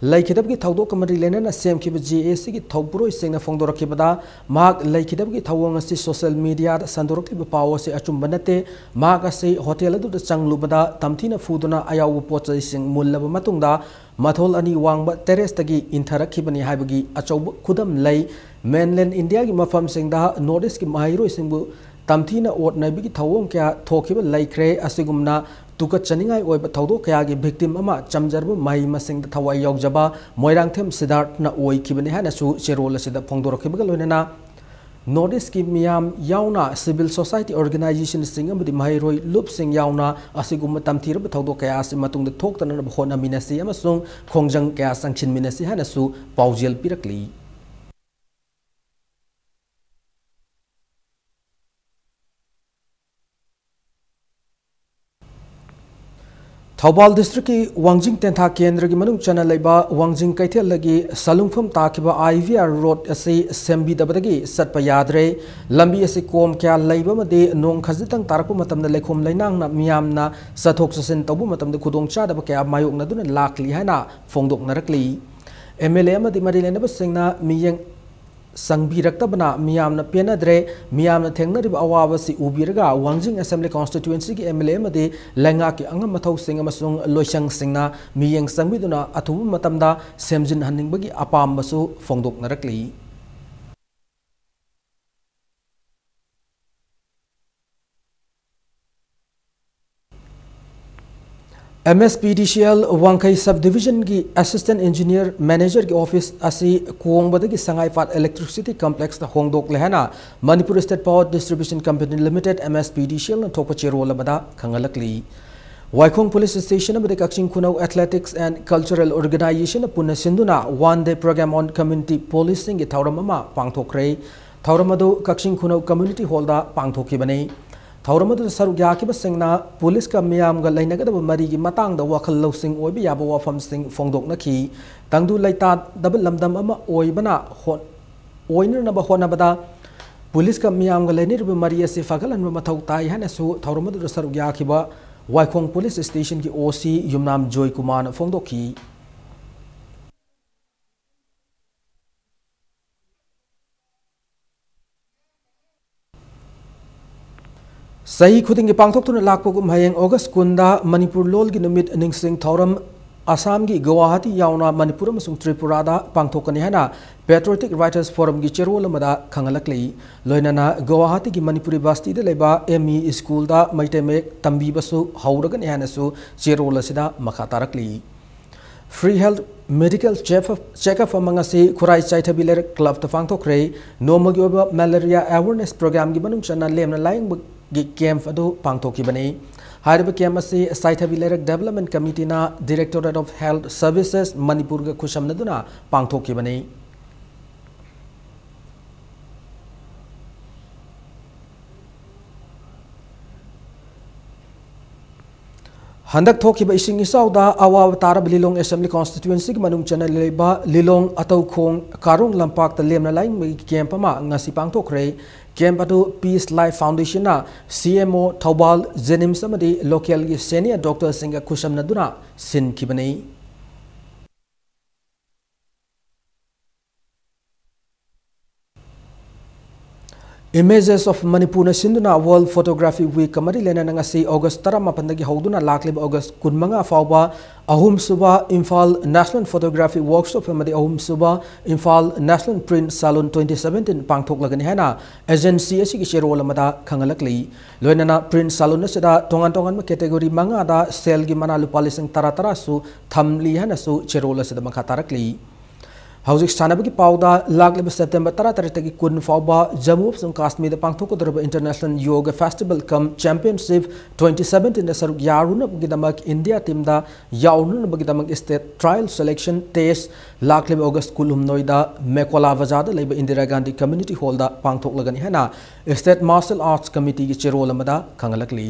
ꯂꯩꯈꯤꯗꯕꯒꯤ ꯊꯧꯗꯣꯛꯀ ꯃꯔꯤ ꯂꯩꯅꯅ ꯁꯦꯝꯈꯤꯕ ꯖꯦ ꯑꯦ ꯁꯤꯒꯤ ꯊꯧꯄꯨꯔꯣꯏꯁꯤꯡꯅ ꯐꯣꯡꯗꯣꯔꯛꯈꯤꯕꯗ, ꯃꯍꯥꯛ ꯂꯩꯈꯤꯗꯕꯒꯤ ꯊꯧꯑꯣꯡ ꯑꯁꯤ ꯁꯣꯁꯤꯌꯦꯜ ꯃꯤꯗꯤꯌꯥꯗ ꯁꯟꯗꯣꯔꯛꯂꯤꯕ ꯄꯥꯎ ꯑꯁꯤ ꯑꯆꯨꯝꯕ ꯅꯠꯇꯦ꯫ ꯃꯍꯥꯛ ꯑꯁꯤ ꯍꯣꯇꯦꯜ ꯑꯗꯨꯗ ꯆꯪꯂꯨꯕꯗ ꯇꯝꯊꯤꯅ ꯐꯨꯗꯨꯅ ꯑꯌꯥꯎꯕ ꯄꯣꯠ ꯆꯩꯁꯤꯡ ꯃꯨꯜꯂꯕ ꯃꯇꯨꯡꯗ ꯃꯊꯣꯜ ꯑꯅꯤ ꯋꯥꯡꯕ ꯇꯦꯔꯦꯁꯇꯒꯤ ꯏꯟꯊꯔꯛꯈꯤꯕꯅꯤ ꯍꯥꯏꯕꯒꯤ ꯑꯆꯧꯕ ꯈꯨꯗꯝ ꯂꯩ꯫ ꯃꯦꯟꯂꯦꯟ ꯏꯟꯗꯤꯌꯥꯒꯤ ꯃꯐꯝꯁꯤꯡꯗ ꯅꯣꯔꯠ ꯏꯁꯀꯤ ꯃꯍꯩꯔꯣꯏꯁꯤꯡꯕꯨ ꯇꯝꯊꯤꯅ ꯑꯣꯠ ꯅꯩꯕꯒꯤ ꯊꯧꯑꯣꯡ ꯀꯌꯥ ꯊꯣꯛꯈꯤꯕ ꯂꯩꯈ꯭ꯔꯦ꯫ ꯑꯁꯤꯒꯨꯝꯅ ꯇꯨꯀꯠꯆꯅꯤꯡꯉꯥꯏ ꯑꯣꯏꯕ ꯊꯧꯗꯣꯛ ꯀꯌꯥꯒꯤ ꯚꯤꯛꯇꯤꯝ ꯑꯃ ꯆꯝꯖꯔꯕ ꯃꯍꯩ ꯃꯁꯤꯡꯗ ꯊꯋꯥꯏ ꯌꯥꯎꯖꯕ ꯃꯣꯏꯔꯥꯡꯊꯦꯝ ꯁꯤꯗꯥꯔꯊꯅ ꯑꯣꯏꯈꯤꯕꯅꯤ ꯍꯥꯏꯅꯁꯨ ꯆꯦꯔꯣꯜ ꯑꯁꯤꯗ ꯐꯣꯡꯗꯣꯔꯛꯈꯤꯕꯒ ꯂꯣꯏꯅꯅ ꯅꯣꯔꯠ ꯏꯁꯀꯤ ꯃꯤꯌꯥꯝ ꯌꯥꯎꯅ ꯁꯤꯚꯤꯜ ꯁꯣꯁꯥꯏꯇꯤ ꯑꯣꯔꯒꯅꯥꯏꯖꯦꯁꯟꯁꯤꯡ ꯑꯃꯗꯤ ꯃꯍꯩꯔꯣꯏ ꯂꯨꯞꯁꯤꯡ ꯌꯥꯎꯅ ꯑꯁꯤꯒꯨꯝꯕ ꯇꯝꯊꯤꯔꯕ ꯊꯧꯗꯣꯛ ꯀꯌꯥ ꯑꯁꯤ ꯃꯇꯨꯡꯗ ꯊꯣꯛꯇꯅꯅꯕ ꯍꯣꯠꯅꯃꯤꯟꯅꯁꯤ ꯑꯃꯁꯨꯡ ꯈꯣꯡꯖꯪ ꯀꯌꯥ ꯆꯪꯁꯤꯟꯃꯤꯟꯅꯁꯤ ꯍꯥꯏꯅꯁꯨ ꯄꯥꯎꯖꯦꯜ ꯄꯤꯔꯛꯂꯤ꯫ ꯊꯧꯕꯥꯜ ꯗꯤꯁꯇ꯭ꯔꯤꯛꯀꯤ ꯋꯥꯡꯖꯤꯡ ꯇꯦꯟꯊꯥ ꯀꯦꯟꯗ꯭ꯔꯒꯤ ꯃꯅꯨꯡ ꯆꯟꯅ ꯂꯩꯕ ꯋꯥꯡꯖꯤꯡ ꯀꯩꯊꯦꯜꯗꯒꯤ ꯁꯂꯨꯡꯐꯝ ꯇꯥꯈꯤꯕ ꯑꯥꯏ ꯚꯤ ꯑꯥꯔ ꯔꯣꯗ ꯑꯁꯤ ꯁꯦꯝꯕꯤꯗꯕꯗꯒꯤ ꯆꯠꯄ ꯌꯥꯗ꯭ꯔꯦ꯫ ꯂꯝꯕꯤ ꯑꯁꯤ ꯀꯣꯝ ꯀꯌꯥ ꯂꯩꯕ ꯑꯃꯗꯤ ꯅꯣꯡ ꯈꯖꯤꯛꯇꯪ ꯇꯥꯔꯛꯄ ꯃꯇꯝꯗ ꯂꯩꯈꯣꯝ ꯂꯩꯅꯥꯡꯅ ꯃꯤꯌꯥꯝꯅ ꯆꯠꯊꯣꯛ ꯆꯠꯁꯤꯟ ꯇꯧꯕ ꯃꯇꯝꯗ ꯈꯨꯗꯣꯡꯆꯥꯗꯕ ꯀꯌꯥ ꯃꯥꯌꯣꯛꯅꯗꯨꯅ ꯂꯥꯛꯂꯤ ꯍꯥꯏꯅ ꯐꯣꯡꯗꯣꯛꯅꯔꯛꯂꯤ꯫ ꯑꯦꯝ ꯑꯦꯜ ꯑꯦ ꯑꯃꯗꯤ ꯃꯔꯤ ꯂꯩꯅꯕꯁꯤꯡꯅ ꯃꯤꯠꯌꯦꯡ ꯆꯪꯕꯤꯔꯛꯇꯕꯅ ꯃꯤꯌꯥꯝꯅ ꯄꯦꯟꯅꯗ꯭ꯔꯦ꯫ ꯃꯤꯌꯥꯝꯅ ꯊꯦꯡꯅꯔꯤꯕ ꯑꯋꯥꯕꯁꯤ ꯎꯕꯤꯔꯒ ꯋꯥꯡꯖꯤꯡ ꯑꯦꯁꯦꯝꯕ꯭ꯂꯤ ꯀꯣꯟꯁꯇꯤꯇ꯭ꯌꯨꯑꯦꯟꯁꯤꯒꯤ ꯑꯦꯝ ꯑꯦꯜ ꯑꯦ ꯑꯃꯗꯤ ꯂꯩꯉꯥꯛꯀꯤ ꯑꯉꯝ ꯑꯊꯧꯁꯤꯡ ꯑꯃꯁꯨꯡ ꯂꯣꯏꯁꯪꯁꯤꯡꯅ ꯃꯤꯠꯌꯦꯡ ꯆꯪꯕꯤꯗꯨꯅ ꯑꯊꯨꯕ ꯃꯇꯝꯗ ꯁꯦꯝꯖꯤꯟꯍꯟꯅꯤꯡꯕꯒꯤ ꯑꯄꯥꯝꯕꯁꯨ ꯐꯣꯡꯗꯣꯛꯅꯔꯛꯂꯤ꯫ M S P D C L Wangkhei sub ꯗꯤꯕꯤꯖꯟꯒꯤ ꯑꯦꯁꯤꯁꯇꯦꯟ ꯏꯟꯖꯤꯅꯤꯌꯔ ꯃꯦꯅꯦꯖꯔꯒꯤ ꯑꯣꯐꯤꯁ ꯑꯁꯤ ꯀꯣꯡꯕꯗꯒꯤ ꯁꯉꯥꯏꯄꯥꯠ ꯏꯂꯦꯛꯇ꯭ꯔꯤꯁꯤꯇꯤ ꯀꯝꯄ꯭ꯂꯦꯛꯁꯇ ꯍꯣꯡꯗꯣꯛꯂꯦ ꯍꯥꯏꯅ Manipur state power distribution company limited, M S P D C ꯑꯦꯜꯅ ꯊꯣꯛꯄ ꯆꯦꯔꯣꯜ ꯑꯃꯗ ꯈꯪꯍꯜꯂꯛꯂꯤ꯫ ꯋꯥꯏꯈꯣꯡ ꯄꯨꯂꯤꯁ ꯁ꯭ꯇꯦꯁꯟ ꯑꯃꯗꯤ ꯀꯛꯆꯤꯡ ꯈꯨꯅꯧ ꯑꯦꯊꯂꯦꯇꯤꯛꯁ ꯑꯦꯟ ꯀꯜꯆꯔꯦꯜ ꯑꯣꯔꯒꯅꯥꯏꯖꯦꯁꯟꯅ ꯄꯨꯟꯅ ꯁꯤꯟꯗꯨꯅ One Day Program on Community Policingꯒꯤ ꯊꯧꯔꯝ ꯑꯃ ꯄꯥꯡꯊꯣꯛꯈ꯭ꯔꯦ꯫ ꯊꯧꯔꯝ ꯑꯗꯨ ꯀꯛꯆꯤꯡ ꯈꯨꯅꯧ ꯀꯝꯃ꯭ꯌꯨꯅꯤꯇꯤ ꯍꯣꯜꯗ ꯄꯥꯡꯊꯣꯛꯈꯤꯕꯅꯤ꯫ ꯊꯧꯔꯝ ꯑꯗꯨꯗ ꯁꯔꯨꯛ ꯌꯥꯈꯤꯕꯁꯤꯡꯅ ꯄꯨꯂꯤꯁꯀ ꯃꯤꯌꯥꯝꯒ ꯂꯩꯅꯒꯗꯕ ꯃꯔꯤꯒꯤ ꯃꯇꯥꯡꯗ ꯋꯥꯈꯜ ꯂꯧꯁꯤꯡ ꯑꯣꯏꯕ ꯌꯥꯕ ꯋꯥꯐꯝꯁꯤꯡ ꯐꯣꯡꯗꯣꯛꯅꯈꯤ꯫ ꯇꯪꯗꯨ ꯂꯩꯇꯥꯗꯕ ꯂꯝꯗꯝ ꯑꯃ ꯑꯣꯏꯕꯅ ꯍꯣ-, ꯑꯣꯏꯅꯅꯕ ꯍꯣꯠꯅꯕꯗ ꯄꯨꯂꯤꯁꯀ ꯃꯤꯌꯥꯝꯒ ꯂꯩꯅꯔꯤꯕ ꯃꯔꯤ ꯑꯁꯤ ꯐꯒꯠꯍꯟꯕ ꯃꯊꯧ ꯇꯥꯏ ꯍꯥꯏꯅꯁꯨ ꯊꯧꯔꯝ ꯑꯗꯨꯗ ꯁꯔꯨꯛ ꯌꯥꯈꯤꯕ ꯋꯥꯏꯈꯣꯡ ꯄꯨꯂꯤꯁ ꯁ꯭ꯇꯦꯁꯟꯒꯤ ꯑꯣ ꯁꯤ ꯌꯨꯝꯅꯥꯝ ꯖꯣꯏꯀꯨꯃꯥꯔꯅ ꯐꯣꯡꯗꯣꯛꯈꯤ꯫ ꯆꯍꯤ ꯈꯨꯗꯤꯡꯒꯤ ꯄꯥꯡꯊꯣꯛꯇꯨꯅ ꯂꯥꯛꯄꯒꯨꯝ ꯍꯌꯦꯡ ꯑꯣꯒꯁ ꯀꯨꯟꯗ ꯃꯅꯤꯄꯨꯔ ꯂꯣꯜꯒꯤ ꯅꯨꯃꯤꯠ ꯅꯤꯡꯁꯤꯡ ꯊꯧꯔꯝ ꯑꯁꯥꯝꯒꯤ ꯒꯨꯋꯥꯍꯥꯇꯤ ꯌꯥꯎꯅ ꯃꯅꯤꯄꯨꯔ ꯑꯃꯁꯨꯡ ꯇ꯭ꯔꯤꯄꯨꯔꯥꯗ ꯄꯥꯡꯊꯣꯛꯀꯅꯤ ꯍꯥꯏꯅ Patriotic Writers Forumꯒꯤ ꯆꯦꯔꯣꯜ ꯑꯃꯗ ꯈꯪꯍꯜꯂꯛꯂꯤ꯫ ꯂꯣꯏꯅꯅ ꯒꯨꯋꯥꯍꯥꯇꯤꯒꯤ ꯃꯅꯤꯄꯨꯔ ꯌꯨꯅꯤꯚꯔꯁꯤꯇꯤꯗ ꯂꯩꯕ M E schoolꯗ ꯃꯩꯇꯩ ꯃꯌꯦꯛ ꯇꯝꯕꯤꯕꯁꯨ ꯍꯧꯔꯒꯅꯤ ꯍꯥꯏꯅꯁꯨ ꯆꯦꯔꯣꯜ ꯑꯁꯤꯗ ꯃꯈꯥ ꯇꯥꯔꯛꯂꯤ꯫ Free health medical check-up, check-up ꯑꯃ ꯉꯁꯤ ꯈꯨꯔꯥꯏ ꯆꯥꯏꯊꯕꯤ ꯂꯩꯔꯛ clubꯇ ꯄꯥꯡꯊꯣꯛꯈ꯭ꯔꯦ꯫ ꯅꯣꯡꯃꯒꯤ ꯑꯣꯏꯕ malaria awareness programꯒꯤ ꯃꯅꯨꯡ ꯆꯟꯅ ꯂꯦꯝꯅ ꯂꯥꯌꯦꯡꯕꯒꯤ camp ꯑꯗꯨ ꯄꯥꯡꯊꯣꯛꯈꯤꯕꯅꯤ꯫ ꯍꯥꯏꯔꯤꯕ camp ꯑꯁꯤ ꯆꯥꯏꯊꯕꯤ ꯂꯩꯔꯛ Development Committeeꯅ Directorate of Health Services ꯃꯅꯤꯄꯨꯔꯒ ꯈꯨꯠꯁꯝꯅꯗꯨꯅ ꯄꯥꯡꯊꯣꯛꯈꯤꯕꯅꯤ꯫ ꯍꯟꯗꯛ ꯊꯣꯛꯈꯤꯕ ꯏꯁꯤꯡ ꯏꯆꯥꯎꯗ ꯑꯋꯥꯕ ꯇꯥꯔꯕ ꯂꯤꯂꯣꯡ Assembly Constituencyꯒꯤ ꯃꯅꯨꯡ ꯆꯟꯅ ꯂꯩꯕ ꯂꯤꯂꯣꯡ ꯑꯇꯧꯈꯣꯡ ꯀꯥꯔꯣꯡ ꯂꯝꯄꯥꯛꯇ ꯂꯦꯝꯅ ꯂꯥꯌꯦꯡꯕꯒꯤ camp ꯑꯃ ꯉꯁꯤ ꯄꯥꯡꯊꯣꯛꯈ꯭ꯔꯦ꯫ Camp ꯑꯗꯨ Peace Life Foundationꯅ C M O Thoubal, JNIMS ꯑꯃꯗꯤ localꯒꯤ senior doctorꯁꯤꯡꯒ ꯈꯨꯠꯁꯝꯅꯗꯨꯅ ꯁꯤꯟꯈꯤꯕꯅꯤ꯫ Images of Manipurꯅ ꯁꯤꯟꯗꯨꯅ World Photography Weekꯀ ꯃꯔꯤ ꯂꯩꯅꯅ ꯉꯁꯤ ꯑꯣꯒꯁ ꯇꯔꯥꯃꯥꯄꯟꯗꯒꯤ ꯍꯧꯗꯨꯅ ꯂꯥꯛꯂꯤꯕ ꯑꯣꯒꯁ ꯀꯨꯟꯃꯉꯥ ꯐꯥꯎꯕ ꯑꯍꯨꯝꯁꯨꯕ ꯏꯝꯐꯥꯜ National Photography Workshop ꯑꯃꯗꯤ ꯑꯍꯨꯝꯁꯨꯕ Imphal National Print Salon twenty seventeen ꯄꯥꯡꯊꯣꯛꯂꯒꯅꯤ ꯍꯥꯏꯅ agency ꯑꯁꯤꯒꯤ ꯆꯦꯔꯣꯜ ꯑꯃꯗ ꯈꯪꯍꯜꯂꯛꯂꯤ꯫ ꯂꯣꯏꯅꯅ print salon ꯑꯁꯤꯗ ꯇꯣꯉꯥꯟ ꯇꯣꯉꯥꯟꯕ category ꯃꯉꯥꯗ ꯁꯦꯜꯒꯤ ꯃꯅꯥ ꯂꯨꯄꯥ ꯂꯤꯁꯤꯡ ꯇꯔꯥ ꯇꯔꯥꯁꯨ ꯊꯝꯂꯤ ꯍꯥꯏꯅꯁꯨ ꯆꯦꯔꯣꯜ ꯑꯁꯤꯗ ꯃꯈꯥ ꯇꯥꯔꯛꯂꯤ꯫ ꯍꯧꯖꯤꯛ ꯁꯥꯟꯅꯕꯒꯤ ꯄꯥꯎꯗ, ꯂꯥꯛꯂꯤꯕ September ꯇꯔꯥꯇꯔꯦꯠꯇꯒꯤ ꯀꯨꯟ ꯐꯥꯎꯕ ꯖꯝꯃꯨ ꯑꯃꯁꯨꯡ ꯀꯥꯁꯃꯤꯔꯗ ꯄꯥꯡꯊꯣꯛꯀꯗꯧꯔꯤꯕ International Yoga Festival cum Championship twenty seventeenꯗ ꯁꯔꯨꯛ ꯌꯥꯔꯨꯅꯕꯒꯤꯗꯃꯛ India teamꯗ ꯌꯥꯎꯅꯅꯕꯒꯤꯗꯃꯛ state trial selection test ꯂꯥꯛꯂꯤꯕ ꯑꯣꯒꯁ ꯀꯨꯟꯍꯨꯝꯗꯣꯏꯗ ꯃꯦꯀꯣꯂꯥ ꯕꯖꯥꯔꯗ ꯂꯩꯕ ꯏꯟꯗꯤꯔꯥ ꯒꯥꯟꯙꯤ Community Hallꯗ ꯄꯥꯡꯊꯣꯛꯂꯒꯅꯤ ꯍꯥꯏꯅ State Martial Arts Committeeꯒꯤ ꯆꯦꯔꯣꯜ ꯑꯃꯗ ꯈꯪꯍꯜꯂꯛꯂꯤ꯫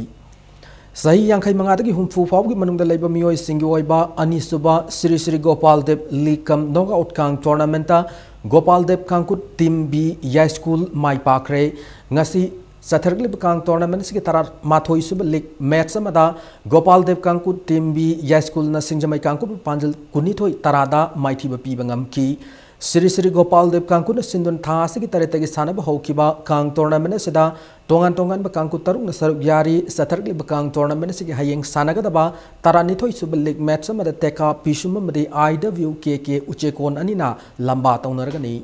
ꯆꯍꯤ ꯌꯥꯡꯈꯩ ꯃꯉꯥꯗꯒꯤ ꯍꯨꯝꯐꯨ ꯐꯥꯎꯕꯒꯤ ꯃꯅꯨꯡꯗ ꯂꯩꯕ ꯃꯤꯑꯣꯏꯁꯤꯡꯒꯤ ꯑꯣꯏꯕ ꯑꯅꯤꯁꯨꯕ ꯁ꯭ꯔꯤ ꯁ꯭ꯔꯤ ꯒꯣꯄꯥꯜ ꯗꯦꯕ League cum Knockout ꯀꯥꯡ tournamentꯇ ꯒꯣꯄꯥꯜ ꯗꯦꯕ ꯀꯥꯡꯀꯨꯠ Team B ꯌꯥꯏꯁ꯭ꯀꯨꯜ ꯃꯥꯏ ꯄꯥꯛꯈ꯭ꯔꯦ꯫ ꯉꯁꯤ ꯆꯠꯊꯔꯛꯂꯤꯕ ꯀꯥꯡ tournament ꯑꯁꯤꯒꯤ ꯇꯔꯥꯃꯥꯊꯣꯏ ꯁꯨꯕ league match ꯑꯃꯗ ꯒꯣꯄꯥꯜ ꯗꯦꯕ ꯀꯥꯡꯀꯨꯠ Team B ꯌꯥꯏꯁ꯭ꯀꯨꯜꯅ ꯁꯤꯡꯖꯃꯩ ꯀꯥꯡꯀꯨꯠꯄꯨ ꯄꯥꯟꯖꯜ ꯀꯨꯟꯅꯤꯊꯣꯏ ꯇꯔꯥꯗ ꯃꯥꯏꯊꯤꯕ ꯄꯤꯕ ꯉꯝꯈꯤ꯫ ꯁ꯭ꯔꯤ ꯁ꯭ꯔꯤ ꯒꯣꯄꯥꯜ ꯗꯦꯕ ꯀꯥꯡꯀꯨꯅ ꯁꯤꯟꯗꯨꯅ ꯊꯥ ꯑꯁꯤꯒꯤ ꯇꯔꯦꯠꯇꯒꯤ ꯁꯥꯟꯅꯕ ꯍꯧꯈꯤꯕ ꯀꯥꯡ tournament ꯑꯁꯤꯗ ꯇꯣꯉꯥꯟ ꯇꯣꯉꯥꯟꯕ ꯀꯥꯡꯀꯨ ꯇꯔꯨꯛꯅ ꯁꯔꯨꯛ ꯌꯥꯔꯤ꯫ ꯆꯠꯊꯔꯛꯂꯤꯕ ꯀꯥꯡ tournament ꯑꯁꯤꯒꯤ ꯍꯌꯦꯡ ꯁꯥꯟꯅꯒꯗꯕ ꯇꯔꯥꯅꯤꯊꯣꯏ ꯁꯨꯕ league match ꯑꯃꯗ ꯇꯦꯀꯥ ꯄꯤꯁꯨꯝ ꯑꯃꯗꯤ ꯑꯥꯏ ꯗꯕ꯭ꯂꯤꯎ ꯀꯦ ꯀꯦ ꯎꯆꯦꯀꯣꯟ ꯑꯅꯤꯅ ꯂꯝꯕꯥ ꯇꯧꯅꯔꯒꯅꯤ꯫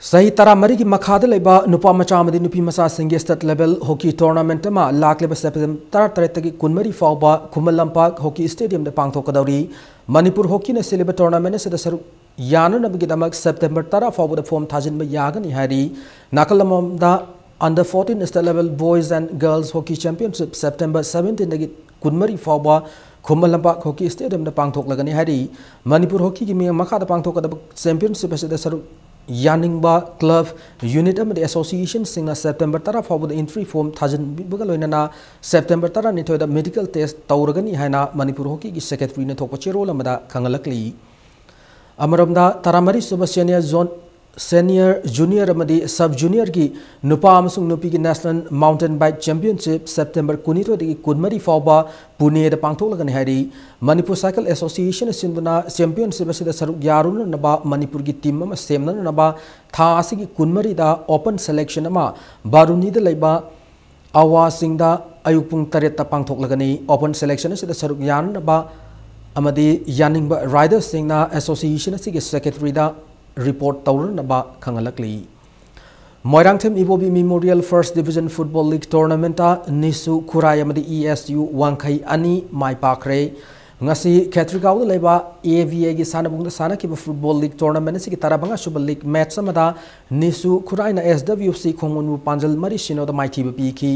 ꯆꯍꯤ ꯇꯔꯥꯃꯔꯤꯒꯤ ꯃꯈꯥꯗ ꯂꯩꯕ ꯅꯨꯄꯥ ꯃꯆꯥ ꯑꯃꯗꯤ ꯅꯨꯄꯤ ꯃꯆꯥꯁꯤꯡꯒꯤ state level hockey tournament ꯑꯃ ꯂꯥꯛꯂꯤꯕ September ꯇꯔꯥꯇꯔꯦꯠꯇꯒꯤ ꯀꯨꯟꯃꯔꯤ ꯐꯥꯎꯕ ꯈꯨꯃꯟ ꯂꯝꯄꯥꯛ hockey stadium ꯗ ꯄꯥꯡꯊꯣꯛꯀꯗꯧꯔꯤ꯫ ꯃꯅꯤꯄꯨꯔ hockey ꯅ ꯁꯤꯜꯂꯤꯕ tournament ꯑꯁꯤꯗ ꯁꯔꯨꯛ ꯌꯥꯅꯅꯕꯒꯤꯗꯃꯛ September ꯇꯔꯥ ꯐꯥꯎꯕꯗ form ꯊꯥꯖꯤꯟꯕ ꯌꯥꯒꯅꯤ ꯍꯥꯏꯔꯤ꯫ ꯅꯥꯀꯜ ꯑꯃꯔꯣꯝꯗ, under fourteen state level boys and girls hockey championship September seventeen ꯗꯒꯤ ꯀꯨꯟꯃꯔꯤ ꯐꯥꯎꯕ ꯈꯨꯃꯟ ꯂꯝꯄꯥꯛ hockey stadium ꯗ ꯄꯥꯡꯊꯣꯛꯂꯒꯅꯤ ꯍꯥꯏꯔꯤ꯫ ꯃꯅꯤꯄꯨꯔ hockey ꯒꯤ ꯃꯤꯡ ꯃꯈꯥꯗ ꯄꯥꯡꯊꯣꯛꯀꯗꯕ championship ꯑꯁꯤꯗ ꯁꯔꯨꯛ ꯌꯥꯅꯤꯡꯕ club, unit ꯑꯃꯗꯤ association ꯁꯤꯡꯅ September ꯇꯔꯥ ꯐꯥꯎꯕꯗ entry form ꯊꯥꯖꯤꯟꯕꯤꯕꯒ ꯂꯣꯏꯅꯅ September ꯇꯔꯥꯅꯤꯊꯣꯏꯗ medical test ꯇꯧꯔꯒꯅꯤ ꯍꯥꯏꯅ ꯃꯅꯤꯄꯨꯔ hockey ꯒꯤ secretary ꯅ ꯊꯣꯛꯄ ꯆꯦꯔꯣꯜ ꯑꯃꯗ ꯈꯪꯍꯜꯂꯛꯂꯤ꯫ ꯑꯃꯔꯣꯝꯗ, ꯇꯔꯥꯃꯔꯤ ꯁꯨꯕ senior zone, senior, junior ꯑꯃꯗꯤ sub junior ꯒꯤ ꯅꯨꯄꯥ ꯑꯃꯁꯨꯡ ꯅꯨꯄꯤꯒꯤ national mountain bike championship September ꯀꯨꯟꯅꯤꯊꯣꯏꯗꯒꯤ ꯀꯨꯟꯃꯔꯤ ꯐꯥꯎꯕ ꯄꯨꯅꯦꯗ ꯄꯥꯡꯊꯣꯛꯂꯒꯅꯤ ꯍꯥꯏꯔꯤ꯫ ꯃꯅꯤꯄꯨꯔ Cycle Association ꯁꯤꯟꯗꯨꯅ championship ꯑꯁꯤꯗ ꯁꯔꯨꯛ ꯌꯥꯔꯨꯅꯅꯕ ꯃꯅꯤꯄꯨꯔꯒꯤ team ꯑꯃ ꯁꯦꯝꯅꯅꯕ ꯊꯥ ꯑꯁꯤꯒꯤ ꯀꯨꯟꯃꯔꯤꯗ open selection ꯑꯃ ꯕꯥꯔꯨꯅꯤꯗ ꯂꯩꯕ ꯑꯋꯥꯁꯤꯡꯗ ꯑꯌꯨꯛ ꯄꯨꯡ ꯇꯔꯦꯠꯇ ꯄꯥꯡꯊꯣꯛꯂꯒꯅꯤ꯫ Open selection ꯑꯁꯤꯗ ꯁꯔꯨꯛ ꯌꯥꯅꯅꯕ ꯑꯃꯗꯤ ꯌꯥꯅꯤꯡꯕ rider ꯁꯤꯡꯅ association ꯑꯁꯤꯒꯤ secretary ꯗ report ꯇꯧꯔꯅꯕ ꯈꯪꯍꯜꯂꯛꯂꯤ꯫ ꯃꯣꯏꯔꯥꯡꯊꯦꯝ ꯏꯕꯣꯕꯤ Memorial First Division Football League Tournament ꯇ ꯅꯤꯁꯨ ꯈꯨꯔꯥꯏ ꯑꯃꯗꯤ ꯏ ꯑꯦꯁ ꯌꯨ ꯋꯥꯡꯈꯩ ꯑꯅꯤ ꯃꯥꯏ ꯄꯥꯛꯈ꯭ꯔꯦ꯫ ꯉꯁꯤ ꯈꯦꯇ꯭ꯔꯤꯒꯥꯎꯗ ꯂꯩꯕ ꯑꯦ ꯚꯤ ꯑꯦ ꯒꯤ ꯁꯥꯟꯅꯕꯨꯡꯗ ꯁꯥꯟꯅꯈꯤꯕ football league tournament ꯑꯁꯤꯒꯤ ꯇꯔꯥꯃꯉꯥ ꯁꯨꯕ league match ꯑꯃꯗ ꯅꯤꯁꯨ ꯈꯨꯔꯥꯏꯅ ꯑꯦꯁ ꯗꯕ꯭ꯂꯤꯎ ꯁꯤ ꯈꯣꯡꯃꯟꯕꯨ ꯄꯥꯟꯖꯜ ꯃꯔꯤ ꯁꯤꯅꯣꯗ ꯃꯥꯏꯊꯤꯕ ꯄꯤꯈꯤ꯫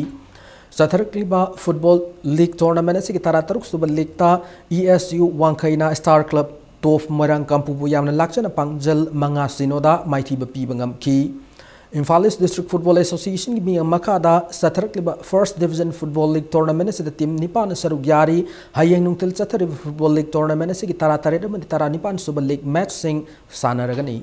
ꯆꯠꯊꯔꯛꯂꯤꯕ football league tournament ꯑꯁꯤꯒꯤ ꯇꯔꯥꯇꯔꯨꯛ ꯁꯨꯕ league ꯇ ꯏ ꯑꯦꯁ ꯌꯨ ꯋꯥꯡꯈꯩꯅ Star Club Top ꯃꯣꯏꯔꯥꯡ ꯀꯥꯡꯄꯣꯛꯄꯨ ꯌꯥꯝꯅ ꯂꯥꯛꯆꯅ ꯄꯥꯟꯖꯜ ꯃꯉꯥ ꯁꯤꯅꯣꯗ ꯃꯥꯏꯊꯤꯕ ꯄꯤꯕ ꯉꯝꯈꯤ꯫ Imphal East District Football Association ꯒꯤ ꯃꯤꯠꯌꯦꯡ ꯃꯈꯥꯗ ꯆꯠꯊꯔꯛꯂꯤꯕ First Division Football League Tournament ꯑꯁꯤꯗ team ꯅꯤꯄꯥꯟꯅ ꯁꯔꯨꯛ ꯌꯥꯔꯤ꯫ ꯍꯌꯦꯡ ꯅꯨꯡꯊꯤꯜ ꯆꯠꯊꯔꯤꯕ football league tournament ꯑꯁꯤꯒꯤ ꯇꯔꯥꯇꯔꯦꯠ ꯑꯃꯗꯤ ꯇꯔꯥꯅꯤꯄꯥꯟ ꯁꯨꯕ league match ꯁꯤꯡ ꯁꯥꯟꯅꯔꯒꯅꯤ꯫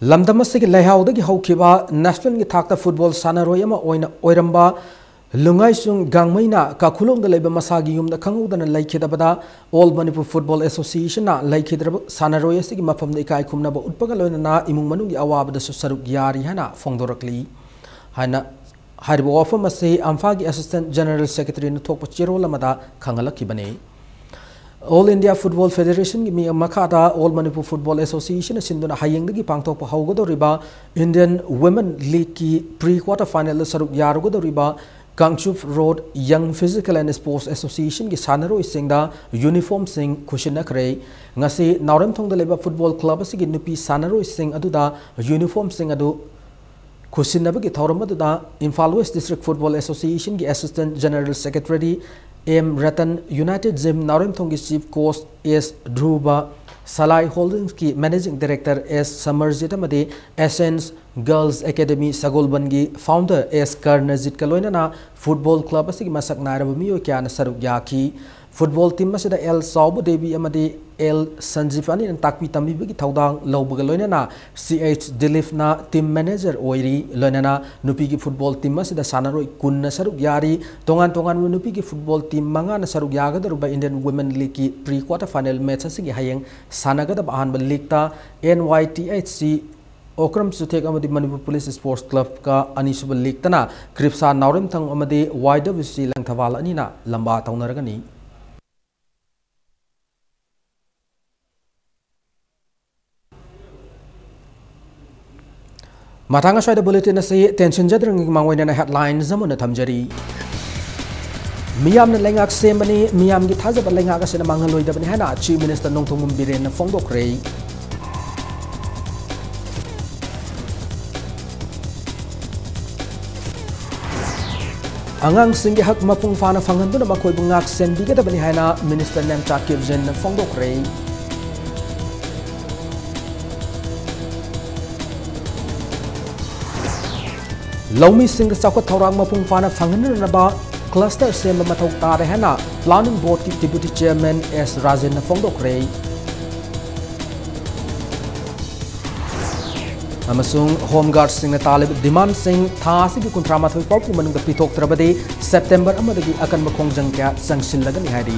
ꯂꯝꯗꯝ ꯑꯁꯤꯒꯤ ꯂꯩꯍꯥꯎꯗꯒꯤ ꯍꯧꯈꯤꯕ ꯅꯦꯁꯅꯦꯜꯒꯤ ꯊꯥꯛꯇ ꯐꯨꯠꯕꯣꯜ ꯁꯥꯟꯅꯔꯣꯏ ꯑꯃ ꯑꯣꯏꯅ ꯑꯣꯏꯔꯝꯕ ꯂꯨꯉꯥꯏꯁꯨꯡ ꯒꯥꯡꯃꯩꯅ ꯀꯥꯈꯨꯂꯣꯡꯗ ꯂꯩꯕ ꯃꯁꯥꯒꯤ ꯌꯨꯝꯗ ꯈꯪꯍꯧꯗꯅ ꯂꯩꯈꯤꯗꯕꯗ All Manipur Football Associationꯅ ꯂꯩꯈꯤꯗ꯭ꯔꯕ ꯁꯥꯟꯅꯔꯣꯏ ꯑꯁꯤꯒꯤ ꯃꯐꯝꯗ ꯏꯀꯥꯏ ꯈꯨꯝꯅꯕ ꯎꯠꯄꯒ ꯂꯣꯏꯅꯅ ꯏꯃꯨꯡ ꯃꯅꯨꯡꯒꯤ ꯑꯋꯥꯕꯗꯁꯨ ꯁꯔꯨꯛ ꯌꯥꯔꯤ ꯍꯥꯏꯅ ꯐꯣꯡꯗꯣꯔꯛꯂꯤ ꯍꯥꯏꯅ ꯍꯥꯏꯔꯤꯕ ꯋꯥꯐꯝ ꯑꯁꯤ ꯑꯝꯐꯥꯒꯤ Assistant General Secretaryꯅ ꯊꯣꯛꯄ ꯆꯦꯔꯣꯜ ꯑꯃꯗ ꯈꯪꯍꯜꯂꯛꯈꯤꯕꯅꯤ꯫ All India Football Federationꯒꯤ ꯃꯤ ꯃꯈꯥꯗ All Manipur Football Association ꯁꯤꯟꯗꯨꯅ ꯍꯌꯦꯡꯗꯒꯤ ꯄꯥꯡꯊꯣꯛꯄ ꯍꯧꯒꯗꯧꯔꯤꯕ Indian Women Leagueꯀꯤ pre quarter finalꯗ ꯁꯔꯨꯛ ꯌꯥꯔꯨꯒꯗꯧꯔꯤꯕ Kangchup Road Young Physical and Sports Associationꯒꯤ ꯁꯥꯟꯅꯔꯣꯏꯁꯤꯡꯗ ꯌꯨꯅꯤꯐꯣꯔꯝꯁꯤꯡ ꯈꯨꯠꯁꯤꯟꯅꯈ꯭ꯔꯦ꯫ ꯉꯁꯤ ꯅꯥꯎꯔꯦꯝꯊꯣꯡꯗ ꯂꯩꯕ ꯐꯨꯠꯕꯣꯜ ꯀ꯭ꯂꯕ ꯑꯁꯤꯒꯤ ꯅꯨꯄꯤ ꯁꯥꯟꯅꯔꯣꯏꯁꯤꯡ ꯑꯗꯨꯗ ꯌꯨꯅꯤꯐꯣꯔꯝꯁꯤꯡ ꯑꯗꯨ ꯈꯨꯠꯁꯤꯟꯅꯕꯒꯤ ꯊꯧꯔꯝ ꯑꯗꯨꯗ Imphal West District Football Associationꯒꯤ Assistant General Secretary M Ratan, United Gym ꯅꯥꯎꯔꯦꯝꯊꯣꯡꯒꯤ Chief Coach S Dhruva, Salai Holdingsꯀꯤ Managing Director S Samarjit ꯑꯃꯗꯤ Essence Girls Academy ꯁꯒꯣꯜꯕꯟꯒꯤ founder S ꯀꯔꯅꯖꯤꯠꯀ ꯂꯣꯏꯅꯅ ꯐꯨꯠꯕꯣꯜ ꯀ꯭ꯂꯕ ꯑꯁꯤꯒꯤ ꯃꯁꯛ ꯅꯥꯏꯔꯕ ꯃꯤꯑꯣꯏ ꯀꯌꯥꯅ ꯁꯔꯨꯛ ꯌꯥꯈꯤ꯫ ꯐꯨꯠꯕꯣꯜ ꯇꯤꯝ ꯑꯁꯤꯗ ꯑꯦꯜ ꯆꯥꯎꯕ ꯗꯦꯕꯤ ꯑꯃꯗꯤ ꯑꯦꯜ ꯁꯟꯖꯤꯕ ꯑꯅꯤꯅ ꯇꯥꯛꯄꯤ ꯇꯝꯕꯤꯕꯒꯤ ꯊꯧꯗꯥꯡ ꯂꯧꯕꯒ ꯂꯣꯏꯅꯅ ꯁꯤ ꯑꯩꯆ ꯗꯤꯂꯤꯞꯅ ꯇꯤꯝ ꯃꯦꯅꯦꯖꯔ ꯑꯣꯏꯔꯤ꯫ ꯂꯣꯏꯅꯅ ꯅꯨꯄꯤꯒꯤ ꯐꯨꯠꯕꯣꯜ ꯇꯤꯝ ꯑꯁꯤꯗ ꯁꯥꯟꯅꯔꯣꯏ ꯀꯨꯟꯅ ꯁꯔꯨꯛ ꯌꯥꯔꯤ꯫ ꯇꯣꯉꯥꯟ ꯇꯣꯉꯥꯟꯕ ꯅꯨꯄꯤꯒꯤ ꯐꯨꯠꯕꯣꯜ ꯇꯤꯝ ꯃꯉꯥꯅ ꯁꯔꯨꯛ ꯌꯥꯒꯗꯧꯔꯤꯕ Indian Women Leagueꯀꯤ pre quarter final match ꯑꯁꯤꯒꯤ ꯍꯌꯦꯡ ꯁꯥꯟꯅꯒꯗꯕ ꯑꯍꯥꯟꯕ ꯂꯤꯛꯇ N Y T H C Okram ꯆꯨꯊꯦꯛ ꯑꯃꯗꯤ ꯃꯅꯤꯄꯨꯔ ꯄꯨꯂꯤꯁ ꯁ꯭ꯄꯣꯔꯠꯁ ꯀ꯭ꯂꯕꯀ ꯑꯅꯤꯁꯨꯕ ꯂꯤꯛꯇꯅ ꯀ꯭ꯔꯤꯞꯁꯥ ꯅꯥꯎꯔꯦꯝꯊꯪ ꯑꯃꯗꯤ ꯋꯥꯏ ꯗꯕ꯭ꯂꯤꯎ ꯁꯤ ꯂꯪꯊꯕꯥꯜ ꯑꯅꯤꯅ ꯂꯝꯕꯥ ꯇꯧꯅꯔꯒꯅꯤ꯫ ꯃꯊꯪ ꯑꯁ꯭ꯋꯥꯏꯗ ꯕꯨꯂꯦꯇꯤꯟ ꯑꯁꯤ ꯇꯦꯟꯁꯤꯟꯖꯗ꯭ꯔꯤꯉꯩ ꯃꯃꯥꯡ ꯑꯣꯏꯅ headlines ꯑꯃ ꯑꯣꯏꯅ ꯊꯝꯖꯔꯤ꯫ ꯃꯤꯌꯥꯝꯅ ꯂꯩꯉꯥꯛ ꯁꯦꯝꯕꯅꯤ, ꯃꯤꯌꯥꯝꯒꯤ ꯊꯥꯖꯕ ꯂꯩꯉꯥꯛ ꯑꯁꯤꯅ ꯃꯥꯡꯍꯜꯂꯣꯏꯗꯕꯅꯤ ꯍꯥꯏꯅ Chief Minister ꯅꯣꯡꯊꯣꯝꯕꯝ ꯕꯤꯔꯦꯟꯅ ꯐꯣꯡꯗꯣꯛꯈ꯭ꯔꯦ꯫ ꯑꯉꯥꯡꯁꯤꯡꯒꯤ ꯍꯛ ꯃꯄꯨꯡ ꯐꯥꯅ ꯐꯪꯍꯟꯗꯨꯅ ꯃꯈꯣꯏꯕꯨ ꯉꯥꯛ ꯁꯦꯟꯕꯤꯒꯗꯕꯅꯤ ꯍꯥꯏꯅ Minister ꯅꯦꯝꯆꯥ ꯀꯤꯞꯖꯦꯟꯅ ꯐꯣꯡꯗꯣꯛꯈ꯭ꯔꯦ꯫ ꯂꯧꯃꯤꯁꯤꯡꯒꯤ ꯆꯥꯎꯈꯠ ꯊꯧꯔꯥꯡ ꯃꯄꯨꯡ ꯐꯥꯅ ꯐꯪꯍꯟꯅꯅꯕ cluster ꯁꯦꯝꯕ ꯃꯊꯧ ꯇꯥꯔꯦ ꯍꯥꯏꯅ Planning Boardꯀꯤ Deputy Chairman S ꯔꯥꯖꯦꯟꯅ ꯐꯣꯡꯗꯣꯛꯈ꯭ꯔꯦ꯫ ꯑꯃꯁꯨꯡ ꯍꯣꯝ ꯒꯥꯔꯗꯁꯤꯡꯅ ꯇꯥꯜꯂꯤꯕ ꯗꯤꯃꯥꯟꯁꯤꯡ ꯊꯥ ꯑꯁꯤꯒꯤ ꯀꯨꯟꯊ꯭ꯔꯥ ꯃꯥꯊꯣꯏ ꯐꯥꯎꯕꯒꯤ ꯃꯅꯨꯡꯗ ꯄꯤꯊꯣꯛꯇ꯭ꯔꯕꯗꯤ ꯁꯦꯞꯇꯦꯝꯕꯔ ꯑꯃꯗꯒꯤ ꯑꯀꯟꯕ ꯈꯣꯡꯖꯪ ꯀꯌꯥ ꯆꯪꯁꯤꯜꯂꯒꯅꯤ ꯍꯥꯏꯔꯤ꯫